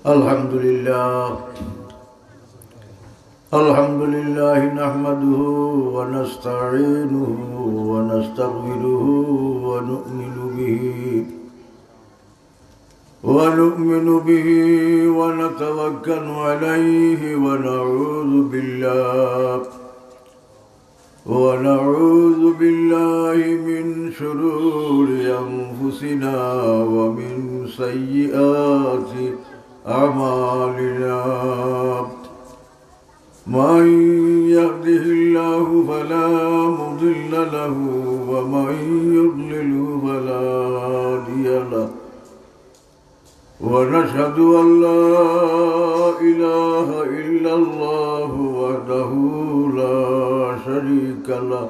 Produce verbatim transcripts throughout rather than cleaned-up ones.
الحمد لله. الحمد لله نحمده ونستعينه ونستغفره ونؤمن به، ونؤمن به ونتوكل عليه ونعوذ بالله ونعوذ بالله من شرور أنفسنا ومن سيئات أعمالنا. من يهده الله فلا مضل له ومن يضلله فلا هادي له. ونشهد أن لا إله إلا الله وحده لا شريك له،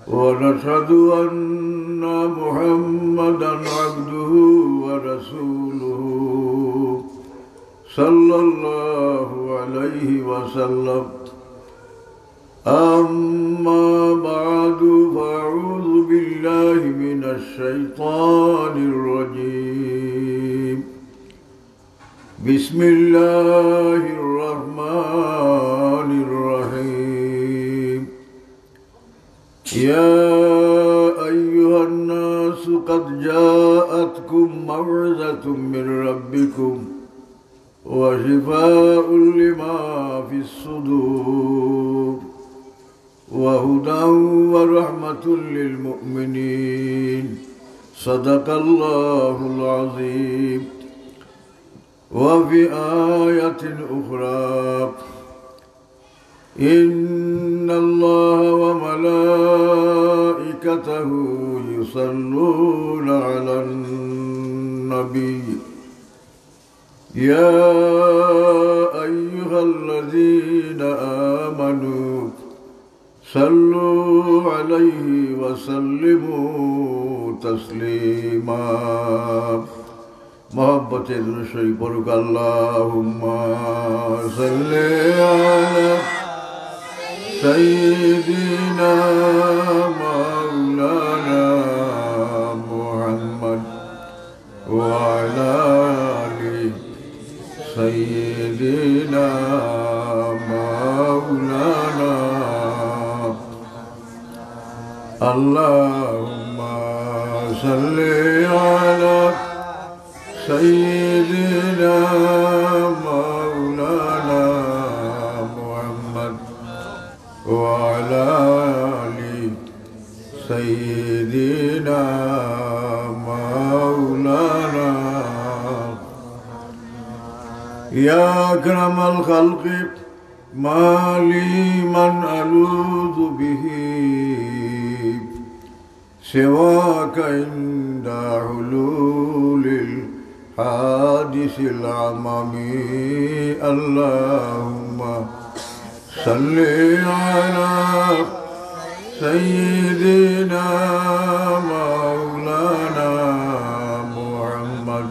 ونشهد أن محمدا عبده ورسوله، صلى الله عليه وسلم. أما بعد، فأعوذ بالله من الشيطان الرجيم. بسم الله الرحمن الرحيم. يا أيها الناس قد جاءتكم موعظة من ربكم وشفاء لما في الصدور وهدى ورحمة للمؤمنين. صدق الله العظيم. وفي آية أخرى، إن الله وملائكته يصلون على النبي، يا أيها الذين آمنوا صلوا عليه وسلموا تسليما. মহব্বতে দুরূদ শরীফ পড়ুক। اللهم صل على سيدنا مولانا محمد وعلى آل سيدنا مولانا. اللهم صل على سيدنا مولانا محمد وعلى آل سيدنا مولانا. يا أكرم الخلق، ما لي من ألوذ به سواك عند حلول الحادث العمم. اللهم صل على سيدنا مولانا محمد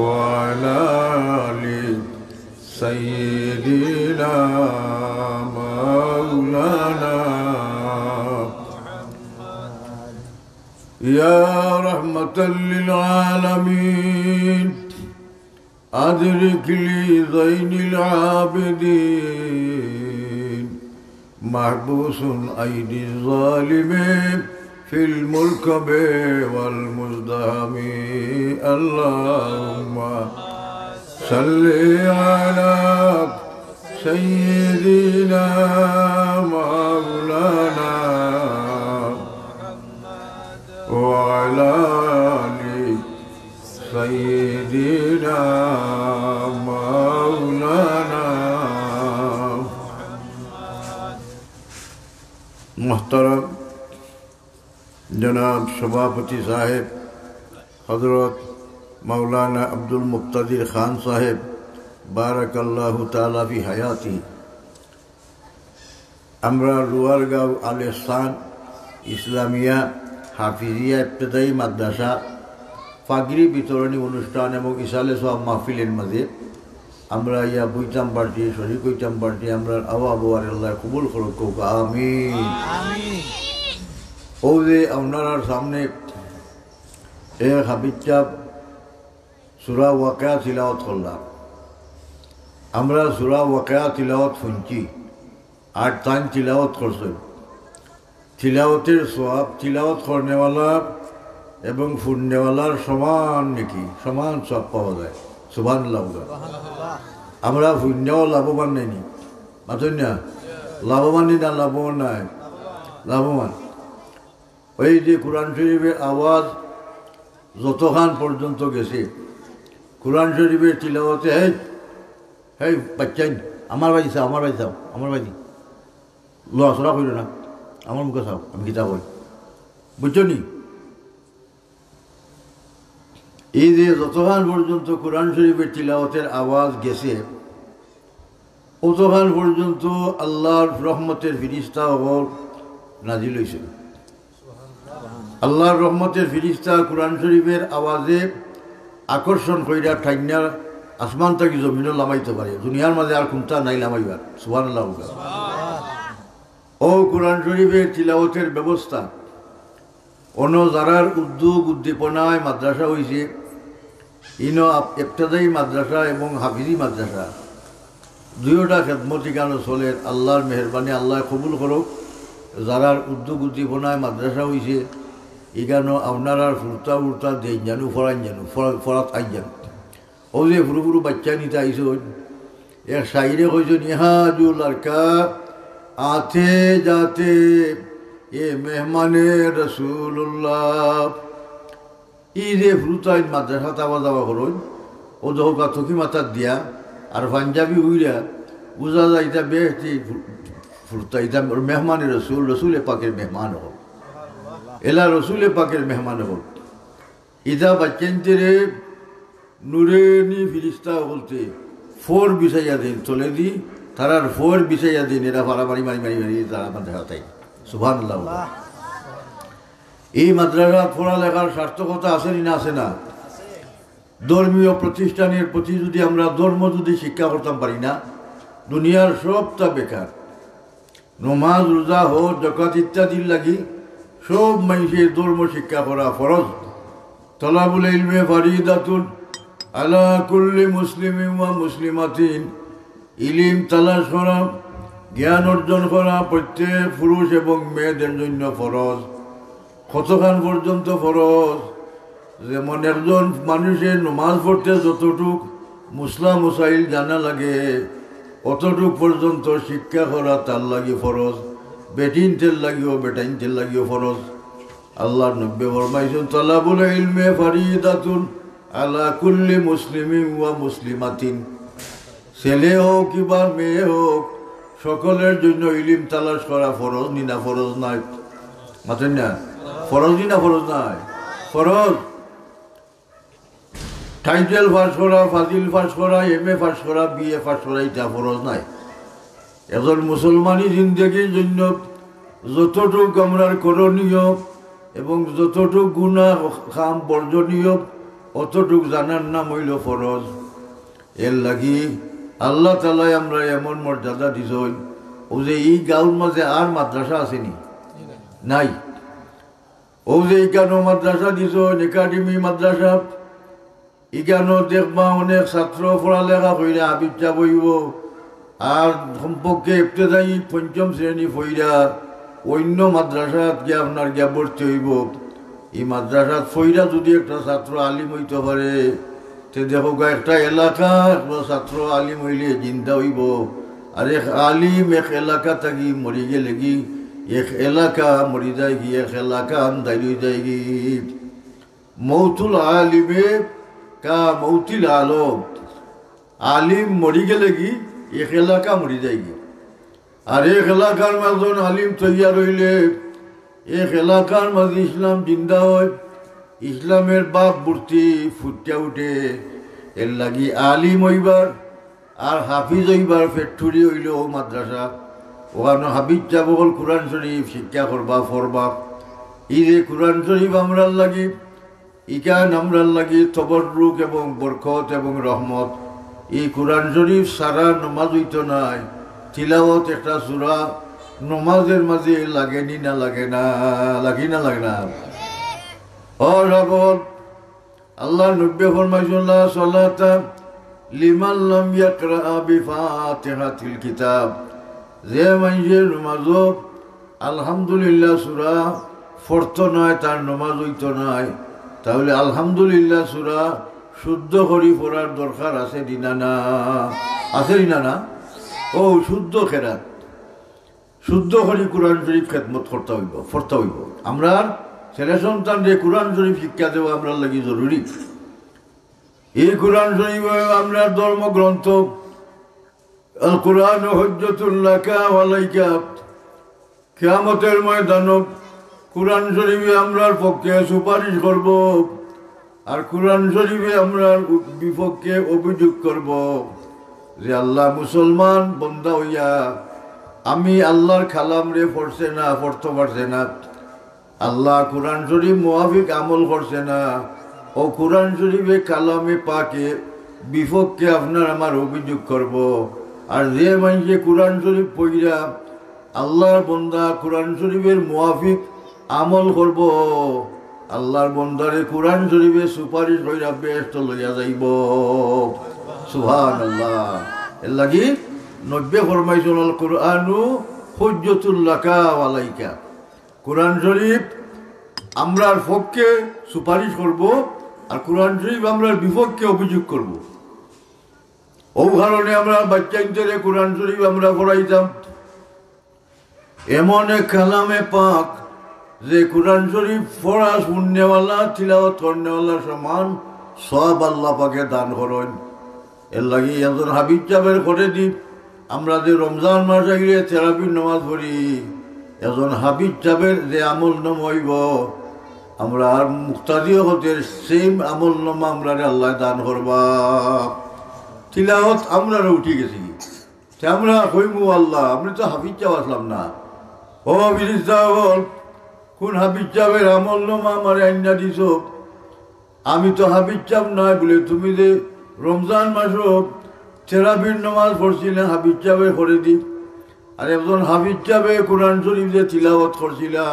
وعلى آل سيدنا مولانا. يا رحمة للعالمين، أدرك لي زين العابدين، محبوس أيدي الظالمين في المركب والمزدحم. اللهم صل على سيدنا مولانا وعلى آل سيدنا مولانا. محترم جناب سبھاپتی صاحب، حضرت مولانا عبد المقتدر خان صاحب، بارك الله تعالى في حياته، আমরা লোয়ারগাঁও আল এহসান ইসলামিয়া হাফিজিয়া ইবতেদায়ী মাদ্রাসা পাগড়ি বিতরণী অনুষ্ঠান এবং ইসালে সওয়াব মাহফিলের মাঝে আমরা ইয়া বইতাম পারছি, শরিক হইতাম পারছি, আমরার আওয়া বওয়ারে আল্লায় কবুল করুক, কউক্কা আমিন। অউ যে আপনারার সামনে এক হাফিজ সাহেব সূরা ওয়াকিয়া তিলাওয়াত করলাম। আমরা সূরা ওয়াকিয়া তিলাওয়াত শুনছি, আর তাইন তিলাওয়াত করছইন। তিলাওয়াতের সওয়াব তিলাওয়াত করনেওয়ালা এবং ফুননেওয়ালার সমান নাকি, সমান সওয়াব পাওয়া যায়। সুবহানাল্লাহ। আমরা ফুননেও লাভবান নাইনি, মাতইন না? লাভবান নি না লাভবান নায়? লাভবান। ওই যে কোরআন শরীফের আওয়াজ যতখান পর্যন্ত গেছে, কোরআন শরীফের তিলাওয়াতে, "হেই, হেই, বাচ্চাইন, আমার বাড়ি চাও, আমার বাড়ি চাও, আমার বাড়ি।" লড়াচড়া করিও না, আমার মুখে চাও, আমি কিতা কই। বুঝছো নি? এই যে যতখান পর্যন্ত কোরআন শরীফের তিলাওয়াতের আওয়াজ গেছে, অতখান পর্যন্ত আল্লাহর রহমতের ফিরিস্তা অকল নাজিল অইছে। আল্লাহর রহমতের ফিরিস্তা কোরআন শরীফের আওয়াজে আকর্ষণ কইরা টাইন্না আসমান থাকি জমিনো লামাইতো পারে। দুনিয়ার মাঝে আর কুনতা নাই লামাইবার। সুবহানাল্লাহ। ও কোরআন শরীফের তিলাওয়াতের ব্যবস্থা, অনো যারার উদ্যোগ উদ্দীপনায় মাদ্রাসা অইছে, ইনো আপ-, ইবতেদায়ী মাদ্রাসা এবং হাফিজি মাদ্রাসা, দুইওটা খেদমত ইখানো চলের। আল্লাহর মেহেরবানি, আল্লায় কবুল করউক। যারার উদ্যোগ উদ্দীপনায় মাদ্রাসা অইছে, ইখানো আপনারার ফুরতা উরতা দেইন জানু, ফরাইন জানু, ফরা-, ফরাত আইন জানু। অউ যে ফুরু ফুরু বাইচ্চাইন ইতা আইছইন, এক শাইরে কইছইন, "ইহা জো লড়কা আতে জাতে এ মেহমানে রসুলুল্লাহ।" ই যে ফুরুতাইন মাদ্রাসাত আওয়া যাওয়া করইন, অউ দেখউক্কা টুপি মাথাত দিয়া আর পাঞ্জাবি উড়া, বুঝা যায় ইতা বেহেশতি ফু-, ফুরুতা, ইতা মেহমানে রসুল, রসুলে পাকের মেহমান অকল। এলা রসুলে পাকের মেহমান অকল। ইতা বাইচ্চাইন্তরে নুরানি ফিরিস্তা অকলতে ফর বিছাইয়া দেইন, তলেদি তারার ফর বিছাইয়া দেইন, এরা ফাড়া মারি মারি মারি মারি তারা মাদ্রাসাত আইন। সুবহানাল্লাহ। এই মাদ্রাসাত পড়ালেখার সার্থকতা আছে নি না আছে না? ধর্মীয় প্রতিষ্ঠানের প্রতি যুদি আমরা ধর্ম যুদি শিক্ষা করতাম পারি না, দুনিয়ার সবটা বেকার। নমাজ, রোজা, হজ, যাকাত ইত্যাদির লাগি সব মানষে ধর্ম শিক্ষা করা ফরজ। তলাবুল ইলমে ফারিদাতুন আলা কুল্লি মুসলিমিন ওয়া মুসলিমাতিন। ইলিম তালাশ করা, জ্ঞান অর্জন করা প্রত্যেক পুরুষ এবং মেয়েদের জন্য ফরজ। কতখান পর্যন্ত ফরজ? যেমন একজন মানুষে নমাজ পড়তে যতটুক মুসলা মুসাইল জানা লাগে, অতটুক পর্যন্ত শিক্ষা করা তার লাগি ফরজ, বেটিন্তর লাগিও বেটাইন্তর লাগিও ফরজ। আল্লাহর নবী ফরমাইছইন, "তলাবুল ইলমে ফারিদাতুন আলা কুল্লি মুসলিমিন ওয়া মুসলিমাতিন।" ছেলে হউক কিবা মেয়ে হউক, সকলের জন্য ইলিম তালাশ করা ফরজ নি না ফরজ নায়? মাতইন না? ফরজ নি না ফরজ নায়? ফরজ। টাইটেল পাস করা, ফাজিল পাস করা, এম এ পাস করা, বি এ পাস করা, ইতা ফরজ নায়। একজন মুসলমানি জিন্দেগির জন্য যতটুক আমরার করণীয় এবং যতটুক গুনাহ কাম বর্জনীয়, অতটুক জানার নাম অইলো ফরজ। এর লাগি আল্লাহ তাআলায় আমরারে এমন মর্যাদা দিছইন, অউ যে ই গাউর মাঝে আর মাদ্রাসা আছে নি? নাই। অউ যে ইখানো মাদ্রাসা দিছইন, একাডেমি মাদ্রাসা, ইখানো দেখবা অনেক ছাত্র পড়ালেখা কইরা হাফিজ সাব অইবো, আর সম্পর্কে ইবতেদায়ী পঞ্চম শ্রেণী পইরা অইন্য মাদ্রাসাত গিয়া আপনার গিয়া ভর্তি অইবো। ই মাদ্রাসাত পইরা যুদি একটা ছাত্র আলিম অইতো পারে, তে দেখউক্কা, একটা এলাকা একটা ছাত্র আলিম অইলে জিন্দা অইবো, আর এক আলিম এক এলাকা থাকি মরি গেলেগি, এক এলাকা মরি যায়গি, এক এলাকা আন্ধাইর অই যায়গি। মৌতুল আলিমে কা মৌতিল আলম। আলিম মরি গেলেগি, এক এলাকা মরি যায়গি। আর এক এলাকার মাঝে আলিম তৈয়ার অইলে এক এলাকার মাঝে ইসলাম জিন্দা অয়, ইসলামের বাপ মূর্তি ফুটিয়া উঠে। এর লাগি আলিম অইবার আর হাফিজ অইবার factory অইলো অউ মাদ্রাসা। অখানো হাফিজ সাব অকল কোরআন শরীফ শিক্ষা করবা, পড়বা। ই যে কোরআন শরীফ আমরার লাগি, ইখান আমরার লাগি তবররুক এবং বরকত এবং রহমত। ই কোরআন শরীফ ছাড়া নমাজ অইতো নায়, তিলাওয়াত একটা সূরা নমাজের মাঝে লাগে নি না লাগে না, লাগে না লাগে না? ও সাব অকল, আল্লাহর নবী ফরমাইছইন, "লা সালাতা লিমান লাম ইয়াকরা বিফাতিহাতিল কিতাব।" যে মানষে নমাজো আলহামদুলিল্লাহ সূরা পড়তো নায়, তার নমাজ অইতো নায়। তাইলে আলহামদুলিল্লাহ সূরা শুদ্ধ করি পড়ার দরকার আছে নি না? না, আছে নি না? না, ও শুদ্ধ কেরাত, শুদ্ধ করি কোরআন শরীফ খেদমত করতে অইবো, পড়তে অইবো। আমরার ছেলে সন্তানরে কোরআন শরীফ শিক্ষা দেওয়া আমরার লাগি জরুরি। এই কোরআন শরীফ আমরার ধর্মগ্রন্থ, আল কোরআন হুজ্জাতুল লাকা ওয়া আলাইকা। কিয়ামতের ময়দানো কোরআন শরীফে আমরার পক্ষে সুপারিশ করবো, আর কোরআন শরীফে আমরার বিপক্ষে অভিযোগ করবো যে, "আল্লাহ, মুসলমান বন্দা অইয়া আমি আল্লাহর কালামরে পড়ছে না, পড়তো পারছে না, আল্লাহ কোরআন শরীফ মুআফিক আমল করছে না, ও কোরআন শরীফে কালামে পাকে বিপক্ষে আপনার আমার অভিযোগ করবো।" আর যে মানষে কোরআন শরীফ পড়িয়া আল্লাহর বন্দা কোরআন শরীফের মুআফিক আমল করবো, আল্লাহর বন্দারে কোরআন শরীফে সুপারিশ করিয়া বেহেশতো লইয়া যাইবো। সুবহানাল্লাহ। এর লাগি নবীয়ে ফরমাইছইন, "আল কোরআনু হুজ্জাতুল লাকা ওয়া আলাইকা।" কোরআন শরীফ আমরার পক্ষে সুপারিশ করবো, আর কোরআন শরীফ আমরার বিপক্ষে অভিযোগ করবো। ও কারণে আমরার বাচ্চাইন্তরে কোরআন শরীফ আমরা পড়াইতাম। এমন এক কালামে পাক যে কোরআন শরীফ পড়া, শুননেওয়ালা, তিলাওয়াত করনেওয়ালা সমান সওয়াব আল্লাহ পাকে দান করইন। এর লাগি একজন হাফিজ সাবর ঘরে দি আমরা যে রমজান মাস আইলে তেরাবির নামাজ পড়ি, একজন হাফিজ সাবর যে আমল নামা অইবো, আমরার মুক্তাদি অকলর same আমল নামা আমরারে আল্লায় দান করবা। তিলাওয়াত আমরারও উঠি গেছে। তে আমরা কইমু, "আল্লাহ, আমি তো হাফিজ সাব আছলাম না।" ও ফিরিস্তা অকল, কোন হাফিজ সাবর আমল নামা আমারে আইন্না দিছো? আমি তো হাফিজ সাব নায়। বলে, "তুমি যে রমজান মাসো তেরাবির নামাজ পড়ছিলে হাফিজ সাবর ঘরে দি, আর একজন হাফিজ সাবে কোরআন শরীফ যে তিলাওয়াত করছিলা,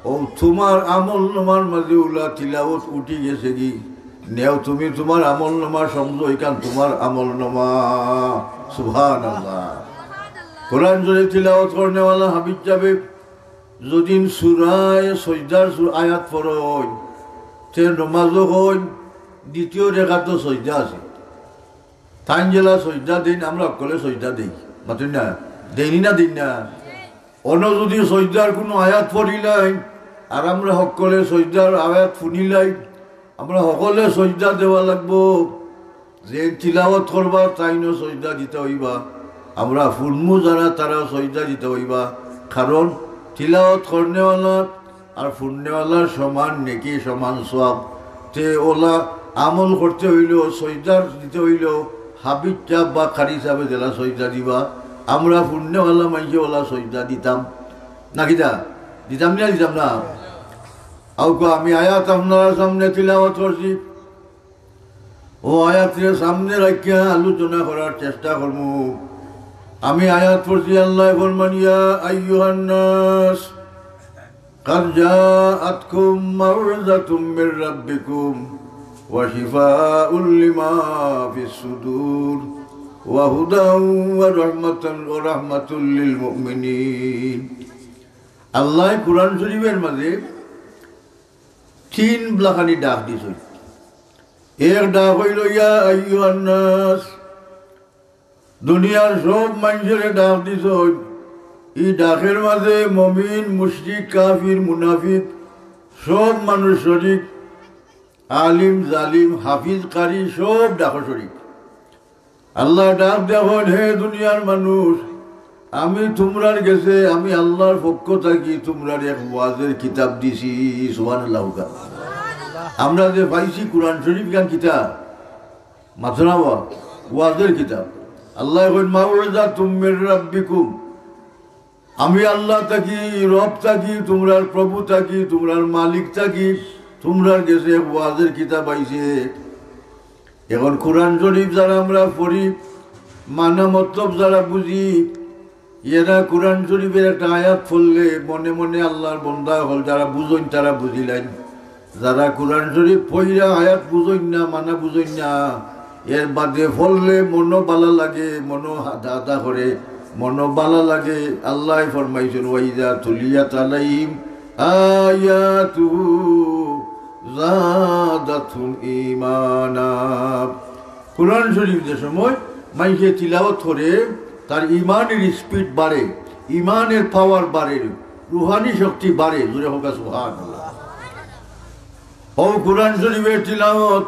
ও তুমার আমল নামার মাঝে উলা তিলাওয়াত উঠি গেছে গি। নেও তুমি তুমার আমল নামা সমঝো, ইখান তুমার আমল নামা।" সুবহানাল্লাহ। কোরআন শরীফ তিলাওয়াত করনেওয়ালা হাফিজ সাবে যদিন সূরায়ে সজদার সু-, আয়াত পড়ইন, তে নমাজো কইন দ্বিতীয় রেকাতো সজদা আছে। তাইন যেলা সজদা দেইন, আমরা হক্কলে সজদা দেই। মাতইন না? দেইনি না, দেইন না? অনো যুদি সজদার কুনু আয়াত পড়িলাইন, আর আমরা হক্কলে সজদার আয়াত হুনিলাই, আমরা হক্কলে সজদা দেওয়া লাগবো। যে তিলাওয়াত করবা, তাইনও সজদা দিতা অইবা। আমরা হুনমু যারা, তারাও সজদা দিতা অইবা। কারণ তিলাওয়াত করনেওয়ালা আর হুননেওয়ালার সমান নেকি, সমান সওয়াব। তে অলা আমল করতে অইলেও, সজদা দিতে অইলেও হাফিজ সাব বা কারি সাবে যেলা সজদা দিবা, আমরা হুননেওয়ালা মানষে অলা সজদা দিতাম। না কিতা? দিতাম না, দিতাম না? আউক্কা আমি আয়াত আপনারার সামনে তিলাওয়াত করছি, ও আয়াতরে সামনে রাখিয়া আলোচনা করার চেষ্টা করমু। আমি আয়াত পড়ছি, আল্লায় ফরমান, "ইয়া আইয়ুহান নাস, কাদ জাআতকুম মাউইযাতুম মির রাব্বিকুম ওয়া শিফাউল লিমা ফিস সুদুর ওয়া হুদাও ওয়া রাহমাতান, ওয়া রাহমাতুল লিল মুমিনিন।" আল্লায় কোরআন শরীফর মাঝে তিন লাখানি ডাক দিছইন। এক ডাক অইলো, "ইয়া আইয়ুহান নাস", দুনিয়ার সব মানষরে ডাক দিছইন। ই ডাকর মাঝে মমিন, মুশরিক, কাফির, মুনাফিক সব মানুষ শরিক, আলিম, জালিম, হাফিজ, কারি সব ডাকো শরিক। আল্লায় ডাক দিয়া কইন, "হে দুনিয়ার মানুষ, আমি তুমরার গেছে, আমি আল্লার পক্ষ থাকি তুমরারে এক ওয়াজর কিতাব দিছি।" সুবহানাল্লাহ কউক্কা। আমরা যে পাইছি কোরআন শরিফ ইখান কিতাব, মাতরা ওয়াজর কিতাব। আল্লায় কইন, "মাউইযাতুম মির রাব্বিকুম।" আমি আল্লা থাকি, রব থাকি, তুমরার প্রভু থাকি, তুমরার মালিক থাকি, তুমরার গেছে এক ওয়াজর কিতাব আইছে। এখন কোরআন শরিফ যারা আমরা পড়ি, মানা মতলব যারা বুঝি, এরা কোরআন শরিফর একটা আয়াত পড়লে মনে মনে আল্লার বন্দা অকল যারা বুঝইন তারা বুঝিলাইন। যারা কোরআন শরীফ পইরা আয়াত বুঝইন না, মানা বুঝইন না, এর বাদে পড়লে মনো বালা লাগে, মনো হাদা হাদা করে, মনো বালা লাগে। আল্লায় ফরমাইছইন, "ওয়াইদা তুলিয়াত আলাইহিম আয়াতুহু জাদাতহুম ঈমানা।" কোরআন শরীফ যে সময় মানষে তিলাওয়াত করে, তার ইমানের স্পিড বাড়ে, ইমানের পাওয়ার বাড়ে, রুহানি শক্তি বাড়ে। জোরে কউক্কা সুবহানাল্লাহ। ও কোরআন শরীফের তিলাওয়াত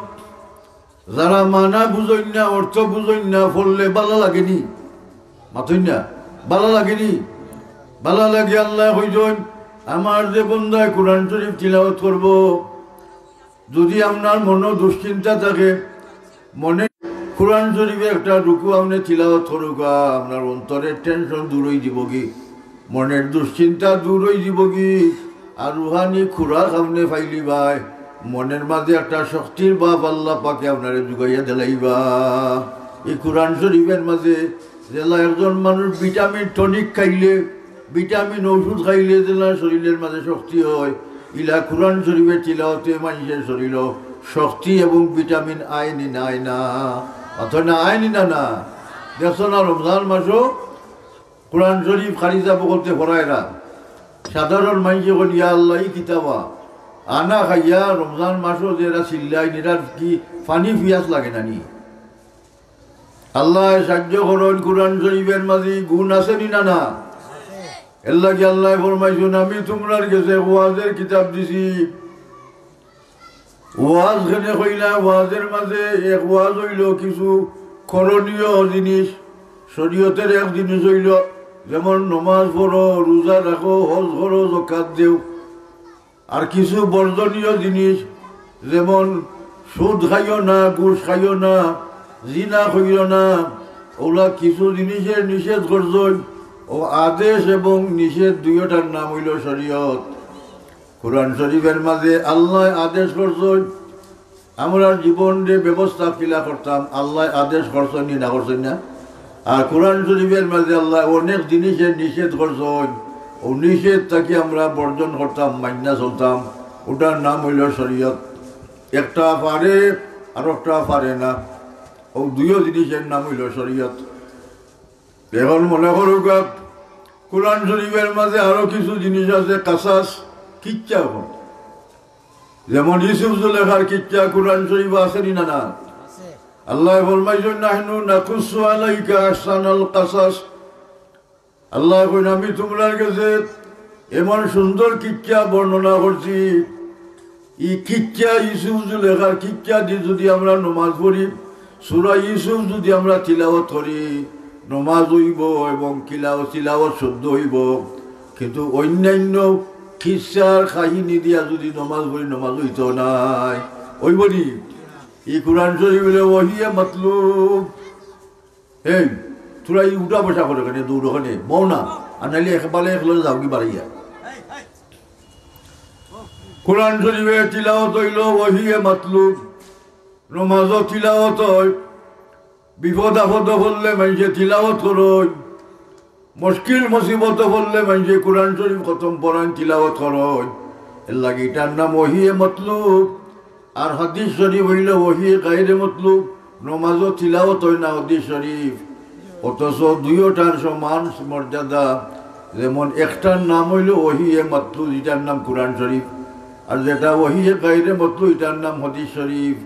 যারা মানা বুঝইন না, অর্থ বুঝইন না, পড়লে বালা লাগেনি? মাতইন না, বালা লাগেনি? বালা লাগে। আল্লায় কইছইন, "আমার যে বন্দায় কোরআন শরীফ তিলাওয়াত করবো, যুদি আপনার মনো দুশ্চিন্তা থাকে, মনে কোরআন শরীফে একটা রুকু আপনে তিলাওয়াত করউক্কা, আপনার অন্তরের টেনশন দূর অই যিবোগি, মনের দুশ্চিন্তা দূর অই যিবোগি, আর রুহানি খুরাক আপনে পাইলিবায়, মনের মাঝে একটা শক্তির ভাব আল্লাহ পাকে আপনারে জুগাইয়া দিলাইবা।" এই কোরআন শরীফের মাঝে যেলা একজন মানুষ ভিটামিন টনিক খাইলে, ভিটামিন ঔষধ খাইলে যেলা শরীরের মাঝে শক্তি হয়, ইলা কোরআন শরীফের তিলাওয়াতে মানষের শরীরো শক্তি এবং ভিটামিন আয় নি না, আয় না? অথচ না, আয় নি না, না? দেখছো না, রমজান মাসো কোরআন শরীফ খারিজা বকলতে পড়ায়রা। সাধারণ মানষে কইন, "ইয়া আল্লাহ, ই কিতা বা?" আনা খাইয়া রমজান মাসো যে এরা চিল্লাইন, এরার কি পানি পিয়াস লাগে না নি? আল্লায় সাহায্য করইন, কোরআন শরীফের মাঝে গুণ আছে নি না, না? এর লাগি আল্লায় ফরমাইছইন, "আমি তুমরার গেছে ওয়াজের কিতাব দিছি।" ওয়াজ কেনে কইলা, ওয়াজের মাঝে এক ওয়াজ অইলো কিছু করণীয় জিনিস, শরীয়তের এক জিনিস অইলো, যেমন নমাজ পড়ো, রোজা রাখো, হজ করো, যাকাত দেও। আর কিছু বর্জনীয় জিনিস, যেমন সুদ খাইও না, ঘুষ খাইও না, জিনা করিও না, অউলা কিছু জিনিসের নিষেধ করছইন। ও আদেশ এবং নিষেধ দুইওটার নাম অইলো শরীয়ত। কোরআন শরীফের মাঝে আল্লায় আদেশ করছইন, আমরার জীবনরে ব্যবস্থা কিলা করতাম, আল্লায় আদেশ করছইন নি না করছইন না? আর কোরআন শরীফের মাঝে আল্লায় অনেক জিনিসের নিষেধ করছইন, অউ নিষেধ থাকি আমরা বর্জন করতাম, মাইন্না চলতাম, অটার নাম অইলো শরীয়ত। একটা পারে, আর একটা পারে না, অউ দুইও জিনিসের নাম অইলো শরীয়ত। এখন মনে করউক্কা, কোরআন শরীফের মাঝে আরো কিছু জিনিস আছে, কাসাস, কিচ্ছা। এখন যেমন ইউসুফ জুলেখার কিচ্ছা কোরআন শরীফো আছে নি না, না? আল্লায় ফরমাইছইন, "নাহনু নাকুসু আলাইকা আহসানাল কাসাস।" আল্লায় কইন, "আমি তুমরার গেছে এমন সুন্দর কিচ্ছা বর্ণনা করছি।" ই কিচ্ছা, ইউসুফ জুলেখার কিচ্ছা দি যুদি আমরা নমাজ পড়ি, সূরা ইউসুফ যুদি আমরা তিলাওয়াত করি, নমাজ অইবো এবং কিলাও-, তিলাওয়াত শুদ্ধ অইবো। কিন্তু অইন্যাইন্য কিচ্ছার কাহিনী দিয়া যুদি নমাজ পড়ি, নমাজ অইতো নায়। অইবো নি? ই কোরআন শরীফ অইলো ওয়াহিয়ে মাতলুব। এই, তোরা ই উঠা বসা করো কেনে, দৌড়ো কেনে, বও না। আর নাইলে একবারে একলগে যাওগি বাড়িয়া। কোরআন শরীফে তিলাওয়াত অইলো ওয়াহিয়ে মাতলুব, নমাজও তিলাওয়াত অয়। বিপদ আপদো পড়লে মানষে তিলাওয়াত করইন, মুশকিল মুসিবতো পড়লে মানষে কোরআন শরীফ খতম পড়ইন, তিলাওয়াত করইন। এর লাগি ইটার নাম ওয়াহিয়ে মাতলুব। আর হাদিস শরীফ অইলো ওয়াহিয়ে গায়রে মাতলুব। নমাজও তিলাওয়াত অয় না হাদিস শরীফ, অথচ দুইওটার সমান মর্যাদা। যেমন একটার নাম অইলো ওয়াহিয়ে মাতলুব, ইটার নাম কোরআন শরীফ, আর যেটা ওয়াহিয়ে গায়রে মাতলুব, ইটার নাম হাদিস শরীফ।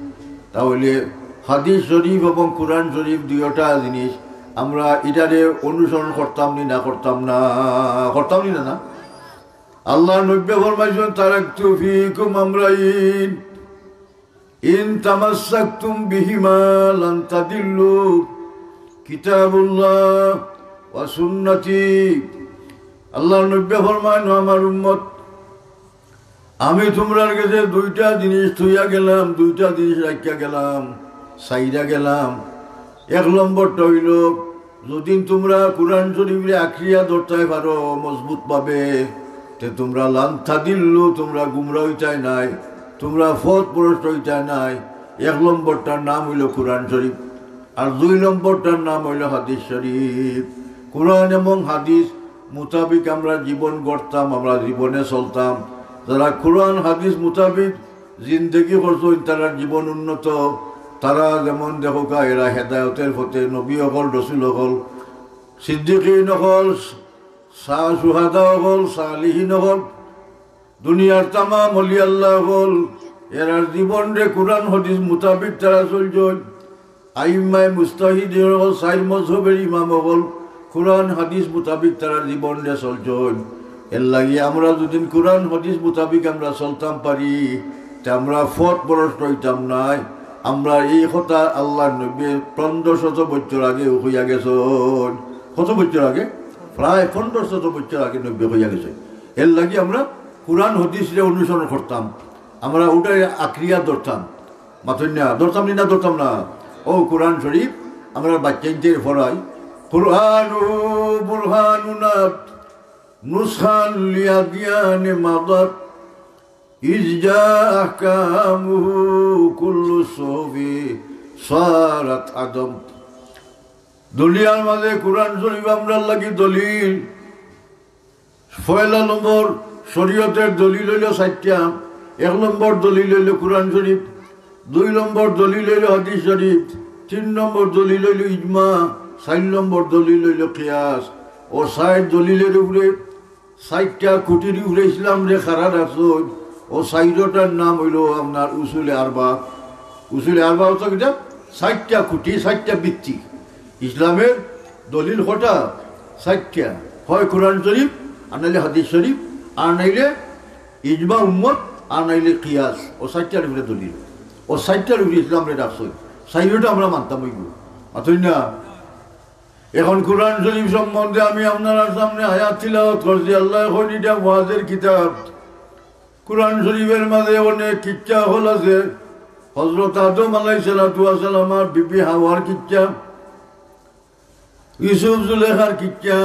তাহলে হাদিস শরীফ এবং কোরআন শরীফ দুইওটা জিনিস, আমরা ইটারে অনুসরণ করতাম নি না করতাম না? করতাম নি না, না? আল্লাহর নবী ফরমাইছইন, "তারাকতু ফিকুম আমরাইন, ইন তামাসসাকতুম বিহিমা লান তাদিল্লু, কিতাবুল্লাহ ওয়া সুন্নতি।" আল্লাহর নবী ফরমাইন, "ও আমার উম্মত, আমি তুমরার গেছে দুইটা জিনিস থইয়া গেলাম, দুইটা জিনিস রাখিয়া গেলাম, ছাইড়া গেলাম। এক নম্বরটা অইলো, যুদি তুমরা কোরআন শরীফরে আঁকড়িয়া ধরতায় পারো মজবুতভাবে, তে তুমরা লান তাদিল্লু, তুমরা গুমরা অইতায় নায়, তুমরা পথভ্রষ্ট অইতায় নায়।" এক নম্বরটার নাম অইলো কোরআন শরীফ। আর দুই নম্বরটার নাম অইলো হাদিস শরীফ। কোরআন এবং হাদিস মোতাবিক আমরা জীবন গড়তাম, আমরা জীবনে চলতাম। যারা কোরআন হাদিস মোতাবিক জিন্দেগি করছইন, তারার জীবন উন্নত। তারা যেমন দেখউক্কা, এরা হেদায়তের পথে, নবী অকল, রসুল অকল, সিদ্দিকিন অকল, সা-, শুহাদা অকল, সালিহিন অকল, দুনিয়ার তামাম অলি আল্লাহ অকল, এরার জীবনরে কুরআন হাদিস মুতাবিক তারা চলছইন। আইম্মায়ে মুজতাহিদিন অকল, চাইর মজহবের ইমাম অকল, কুরআন হাদিস মুতাবিক তারার জীবনরে চলছইন। এরলাগি আমরা যুদি কুরআন হাদিস মুতাবিক আমরা চলতাম পারি, তে আমরা পথভ্রষ্ট অইতাম নায়। আমরা এই কথা আল্লার নবীয়ে পনেরো শত বছর আগে কইয়া গেছইন। কত বছর আগে? প্রায় পনেরো শত বছর আগে নবীয়ে কইয়া গেছইন। এরলাগি আমরা কুরআন হাদিসরে অনুসরণ করতাম, আমরা ওটারে আঁকড়িয়া ধরতাম। মাতইন না, ধরতাম নি না, ধরতাম না? অউ কুরআন শরীফ আমরা বাচ্চাইন্তরে পড়াই। কুরআনু বুরহানুনা নুসখান লিআদিয়ানে মাদাত, ইজ জা আহকামুহু কুল্লু সুহুফি সারাত আদম। দুনিয়ার মাঝে কুরআন শরীফ আমরার লাগি দলিল। পয়লা নম্বর শরীয়তের দলিল অইলো চাইরটা। এক নম্বর দলিল অইলো কুরআন শরীফ, দুই নম্বর দলিল অইলো হাদিস শরীফ, তিন নম্বর দলিল অইলো ইজমা, চাইর নম্বর দলিল অইলো কিয়াস। অউ চাইর দলিলের উপরে, চাইরটা খুঁটির উপরে ইসলামরে খাড়া রাখছইন। অউ চাইরটার নাম অইলো আপনার উসুলে আরবা। উসুলে আরবা অর্থ কিতা? চাইরটা খুঁটি, চাইরটা ভিত্তি। ইসলামের দলিল কয়টা? চাইরটা। হয় কুরআন শরীফ, আর নাইলে হাদিস শরীফ, আর নাইলে ইজমা উম্মত, আর নাইলে কিয়াস। অউ চাইরটার উপরে দলিল, অউ চাইরটার উপরে ইসলামরে রাখছইন। চাইরটা আমরা মানতাম অইবো। মাতইন না? এখন কুরআন শরীফ সম্বন্ধে আমি আপনারার সামনে আয়াত তিলাওয়াত করছি। আল্লায় কইন, ইটা ওয়াজের কিতাব। কুরআন শরীফের মাঝে অনেক কিচ্ছা অকল আছে। হজরত আদম আলাইহিস সালাতু ওয়াস সালাম আর বিবি হাওয়ার কিচ্ছা, ইউসুফ জুলেখার কিচ্ছা,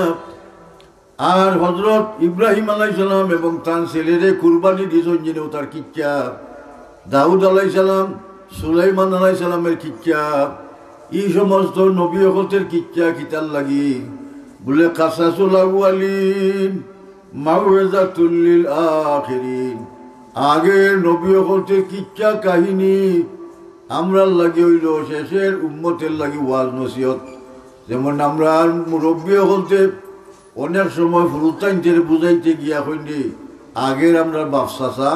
আর হজরত ইব্রাহিম আলাইহিস সালাম এবং তান ছেলেরে কুরবানি দিছইন যেন, তার কিচ্ছা, দাউদ আলাইহিস সালাম, সুলাইমান আলাইহিস সালামের কিচ্ছা। এই সমস্ত নবী অকলতের কিচ্ছা কিতার লাগি? বুলে, কাসাসুল আউয়ালিন মাউইজাতুল লিল আখিরিন। আগের নবী অকলতের কিচ্ছা কাহিনী আমরার লাগি অইলো, শেষের উম্মতের লাগি ওয়াজ নসিহত। যেমন আমরার মুরব্বী অকলতে অনেক সময় ফুরুতাইন্তরে বুঝাইতে গিয়া কইন দে, আগের আমরার বাপ চাচা,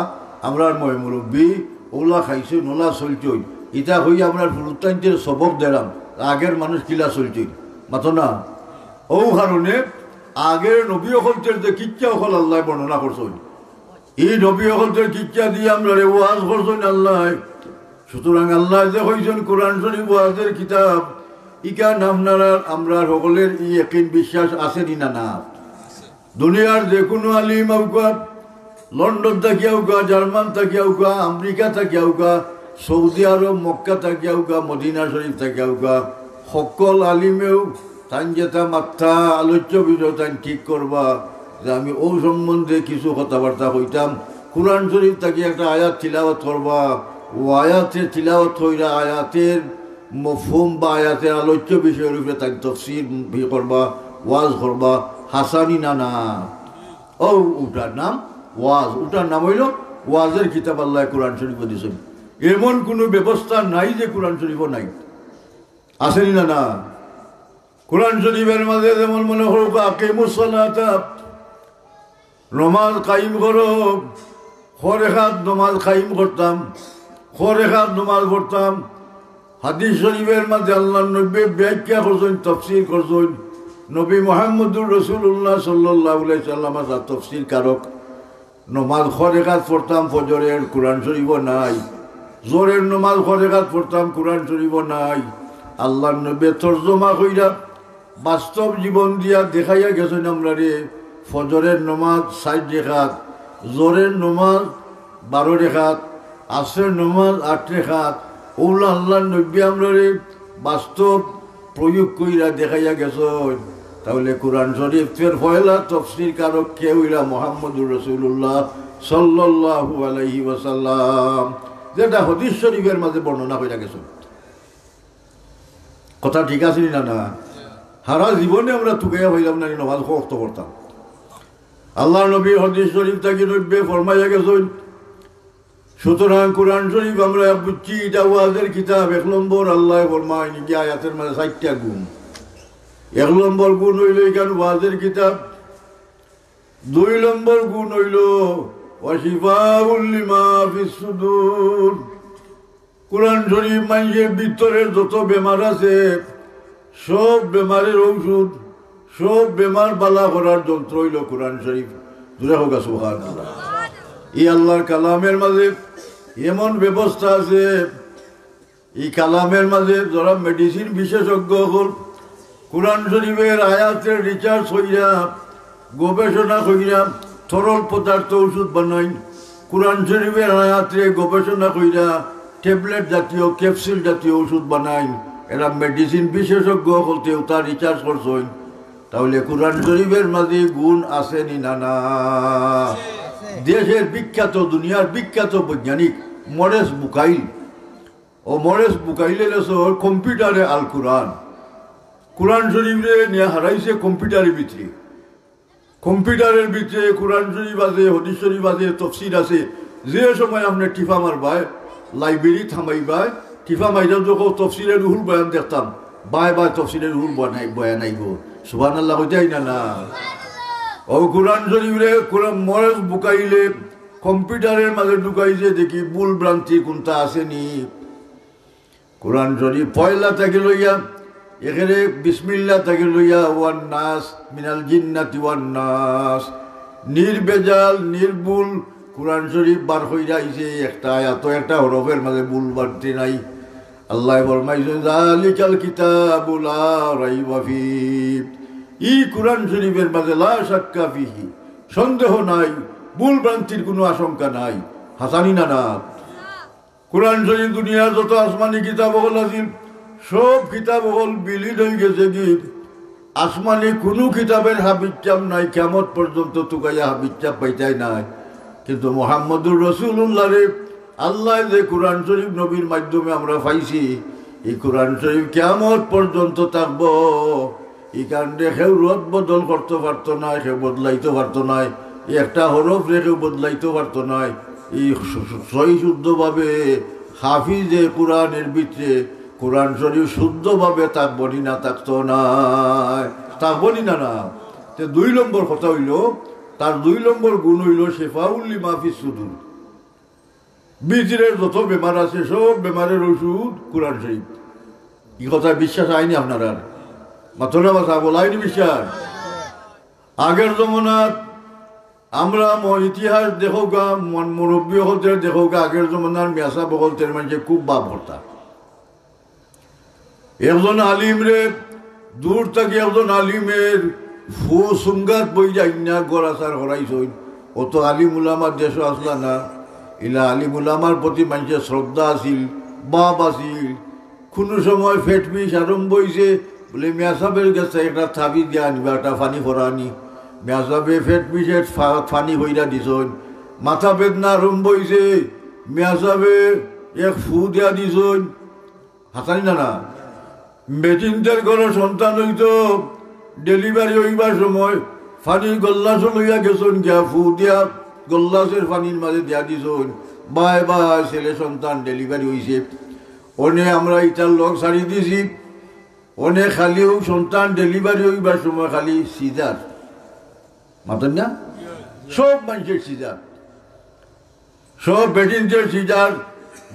আমরার ময় মুরব্বী, অউলা খাইছইন, অউলা চলছইন, ইতা কইয়া আমরার ফুরুতাইন্তরে সবক দেরাম, আগের মানুষ কিলা চলছইন। মাতো না? অউ কারণে আগের নবী অকলতের যে কিচ্ছা অকল আল্লায় বর্ণনা করছইন, ই নবী অকলতের কিচ্ছা দিয়া আমরারে ওয়াজ করছইন আল্লায়। সুতরাং আল্লায় যে কইছইন কুরআন শরীফ ওয়াজের কিতাব, ইখান আপনারার আমরার হকলের ই একিন বিশ্বাস আছে নি না, না? দুনিয়ার যেকুনু আলিম অউক্কা, লন্ডন থাকিয়া অউক্কা, জার্মান থাকিয়া অউক্কা, আমেরিকা থাকিয়া অউক্কা, সৌদি আরব মক্কা থাকিয়া অউক্কা, মদিনা শরীফ থাকিয়া অউক্কা, হকল আলিমেউ তাইন যেতা মাততা আলোচ্য বিষয় তাইন ঠিক করবা যে আমি অউ সম্বন্ধে কিছু কথাবার্তা কইতাম। কুরআন শরীফ থাকি একটা আয়াত তিলাওয়াত করবা, অউ আয়াতে তিলাওয়াত কইরা আয়াতের মফহুম বা আয়াতের আলোচ্য বিষয়র উপরে তাইন তফসির ই করবা, ওয়াজ করবা, হাছা নি না, না? অউ, অউটার নাম ওয়াজ, অউটার নাম অইলো ওয়াজের কিতাব আল্লায় কুরআন শরীফো দিছইন। এমন কুনু ব্যবস্থা নাই যে কুরআন শরীফো নাই, আছে নি না, না? কুরআন শরীফের মাঝে যেমন মনে করউক্কা, আকিমুস সালাতা, নমাজ কায়েম করো, ক রেকাত নমাজ কায়েম করতাম, ক রেকাত নমাজ পড়তাম। হাদিস শরীফের মাঝে আল্লার নবীয়ে ব্যাখ্যা করছইন, তফসির করছইন। নবী মুহাম্মদুর রাসূলুল্লাহ সাল্লাল্লাহু আলাইহি ওয়াসাল্লাম তার তফসির কারক। নমাজ ক রেকাত পড়তাম ফজরের, কুরআন শরীফো নাই। জোহরের নমাজ ক রেকাত পড়তাম, কুরআন শরীফো নাই। আল্লার নবীয়ে তর্জমা কইরা বাস্তব জীবন দিয়া দেখাইয়া গেছইন আমরারে, ফজরের নমাজ ষাইট রেকাত, জোহরের নমাজ বারো রেকাত, আসরের নমাজ আট রেকাত। অউলা আল্লার নবীয়ে আমরারে বাস্তব প্রয়োগ কইরা দেখাইয়া গেছইন। তাইলে কুরআন শরীফের পয়লা তফসির কারক কে অইলা? মুহাম্মদুর রাসূলুল্লাহ সাল্লাল্লাহু আলাইহি ওয়াসাল্লাম, যেটা হাদিস শরীফের মাঝে বর্ণনা কইরা গেছইন। কথা ঠিক আছে নি না, না? হারা জীবনে আমরা তুকাইয়া পাইলাম না নি নমাজ ক অক্ত পড়তাম। আল্লার নবীর হাদিস শরীফ থাকি নবীয়ে ফরমাইয়া গেছইন, সুতরাং কোরআন শরীফ আমরা বুঝছি, ইটা ওয়াজের কিতাব। এক নম্বর, আল্লায় ফরমাইন, ইগিয়ে আয়াতের মাঝে চাইরটা গুণ। এক নম্বর গুণ অইলো ইখান ওয়াজের কিতাব। দুই নম্বর গুণ অইলো ওয়া শিফাউল লিমা ফিস সুদুর। কোরআন শরীফ মানষের ভিতরের যত বেমার আছে, সব বেমারের ঔষধ, সব বেমার বালা করার যন্ত্র অইলো কোরআন শরীফ। জোরে কউক্কা সুবহানাল্লাহ। ই আল্লাহর কালামের মাঝে এমন ব্যবস্থা আছে, ই কালামের মাঝে যারা মেডিসিন বিশেষজ্ঞ অকল কোরআন শরীফের আয়াতের research কইরা, গবেষণা কইরা তরল পদার্থ ঔষধ বানাইন। কোরআন শরীফের আয়াতরে গবেষণা কইরা ট্যাবলেট জাতীয়, ক্যাপসুল জাতীয় ঔষধ বানাইন। এরা মেডিসিন বিশেষজ্ঞ অকলতে ওটা research করছইন। তাহলে কোরআন শরীফের মাঝে গুণ আছে নি না না? দেশের বিখ্যাত, দুনিয়ার বিখ্যাত বৈজ্ঞানিক মরেস বুকাইল, ও মরেস বুকাইলে লেখছে কম্পিউটারে আল কোরআন। কোরআন শরীফরে নিয়া হারাইছে কম্পিউটারের ভিতরে। কম্পিউটারের ভিতরে কোরআন শরীফ আছে, হাদিস শরীফ আছে, তফসির আছে। যে সময় আপনে টিপা মারবায়, লাইব্রেরি থামাইবায়, টিপা মাইরা যখন তফসিরে রুহুল বয়ান দেখতাম, বায় বায় তফসিরে রুহুল বয়ান আই-, বয়ান আইবো। সুবহানাল্লাহ কইতায় না না? ও কোরআন শরীফরে কোরআন মরেস বুকাইলে কম্পিউটারের মাঝে ঢুকাইছে, দেখি ভুল ভ্রান্তি কোনটা আছে নি। কোরআন শরীফ পয়লা থাকি লইয়া, এখানে বিসমিল্লাহ থাকি লইয়া ওয়ান নাস, মিনাল জিন্নাতি ওয়ান নাস, নির্ভেজাল, নির্ভুল কোরআন শরীফ বার কইরা আইছে। একটা আয়াত, একটা হরফের মাঝে ভুল ভ্রান্তি নাই। আল্লায় ফরমাইছইন, "যালিকাল কিতাবু লা রাইবা ফি।" ই কোরআন শরীফের মাঝে লা শাক্কা ফিহি, সন্দেহ নাই, ভুল ভ্রান্তির কোনো আশঙ্কা নাই। হাছা নি না না? কোরআন শরীফ দুনিয়ার যত আসমানি কিতাব অকল আছিল, সব কিতাব অকল বিলীন অইগেছে গি। আসমানি কোনো কিতাবের হাবিচ্ছাপ নাই, কিয়ামত পর্যন্ত তুকাইয়া হাবিচ্ছাপ পাইতায় নায়। কিন্তু মুহাম্মদুর রাসূলুল্লাহরে আল্লায় যে কোরআন শরীফ নবীর মাধ্যমে আমরা পাইছি, ই কোরআন শরীফ কিয়ামত পর্যন্ত থাকবো। ই কারণে কেউ রদ বদল করতো পারতো নায়, কেউ বদলাইতো পারতো নায়, একটা হরফরে কেউ বদলাইতো পারতো নায়। ই সু-, সু-, সহি শুদ্ধভাবে হাফিজে কোরআনের ভিতরে কোরআন শরীফ শুদ্ধভাবে থাকবো নি না, থাকতো নায়, থাকবো নি না না? তে দুই নম্বর কথা অইলো, তার দুই নম্বর গুণ অইলো শেফাউল লিমা ফিস সুদুর। ভিতরের যত বেমার আছে, সব বেমারের ঔষধ কোরআন শরীফ। ই কথা বিশ্বাস আইনি আপনারার? মাতইন না বা, বলা আইনি বিশ্বাস? আগের জমানাত আমরা ম-, ইতিহাস দেখউক্কা, মন-, মুরব্বি অকলতে দেখউক্কা, আগের জমানার মিয়াসাব অকলতে মানষে খুব বাপ করতা। একজন আলিমরে, দূর থাকি একজন আলিমের ফু সুঙ্গাত বই যাই না, গড়াচার করাইছইন। অত আলিম উলামা দেশো আসলা না। ইলা আলিম উলামার প্রতি মানষের শ্রদ্ধা আছিল, বাপ আছিল। কুনু সময় পেট পিস আরম্ভ অইছে, বুলে, "মিয়াসাবের গেছে একটা তাবিজ দিয়া আনিবা, একটা পানি পড়ানি।" মিয়াসাবে পেট পিসের ফা-, পানি পড়া দিছইন। মাথা বেদনা আরম্ভ অইছে, মিয়াসাবে এক ফু দিয়া দিছইন। হাছা নি না না? বেটিন্তর ঘরো সন্তান অইতো, ডেলিভারি অইবার সময় পানির গল্লাসো লইয়া গেছইন গিয়া, ফু দিয়া গল্লাসের পানির মাঝে দিয়া দিছইন। বায় বায়, ছেলে সন্তান ডেলিভারি অইছে। অনে আমরা ইটার লগ ছাড়ি দিছি, অনে খালি অউ সন্তান ডেলিভারি অইবার সময় খালি সিজার। মাতইন না? সব মানষের সিজার। সব বেটিন্তর সিজার।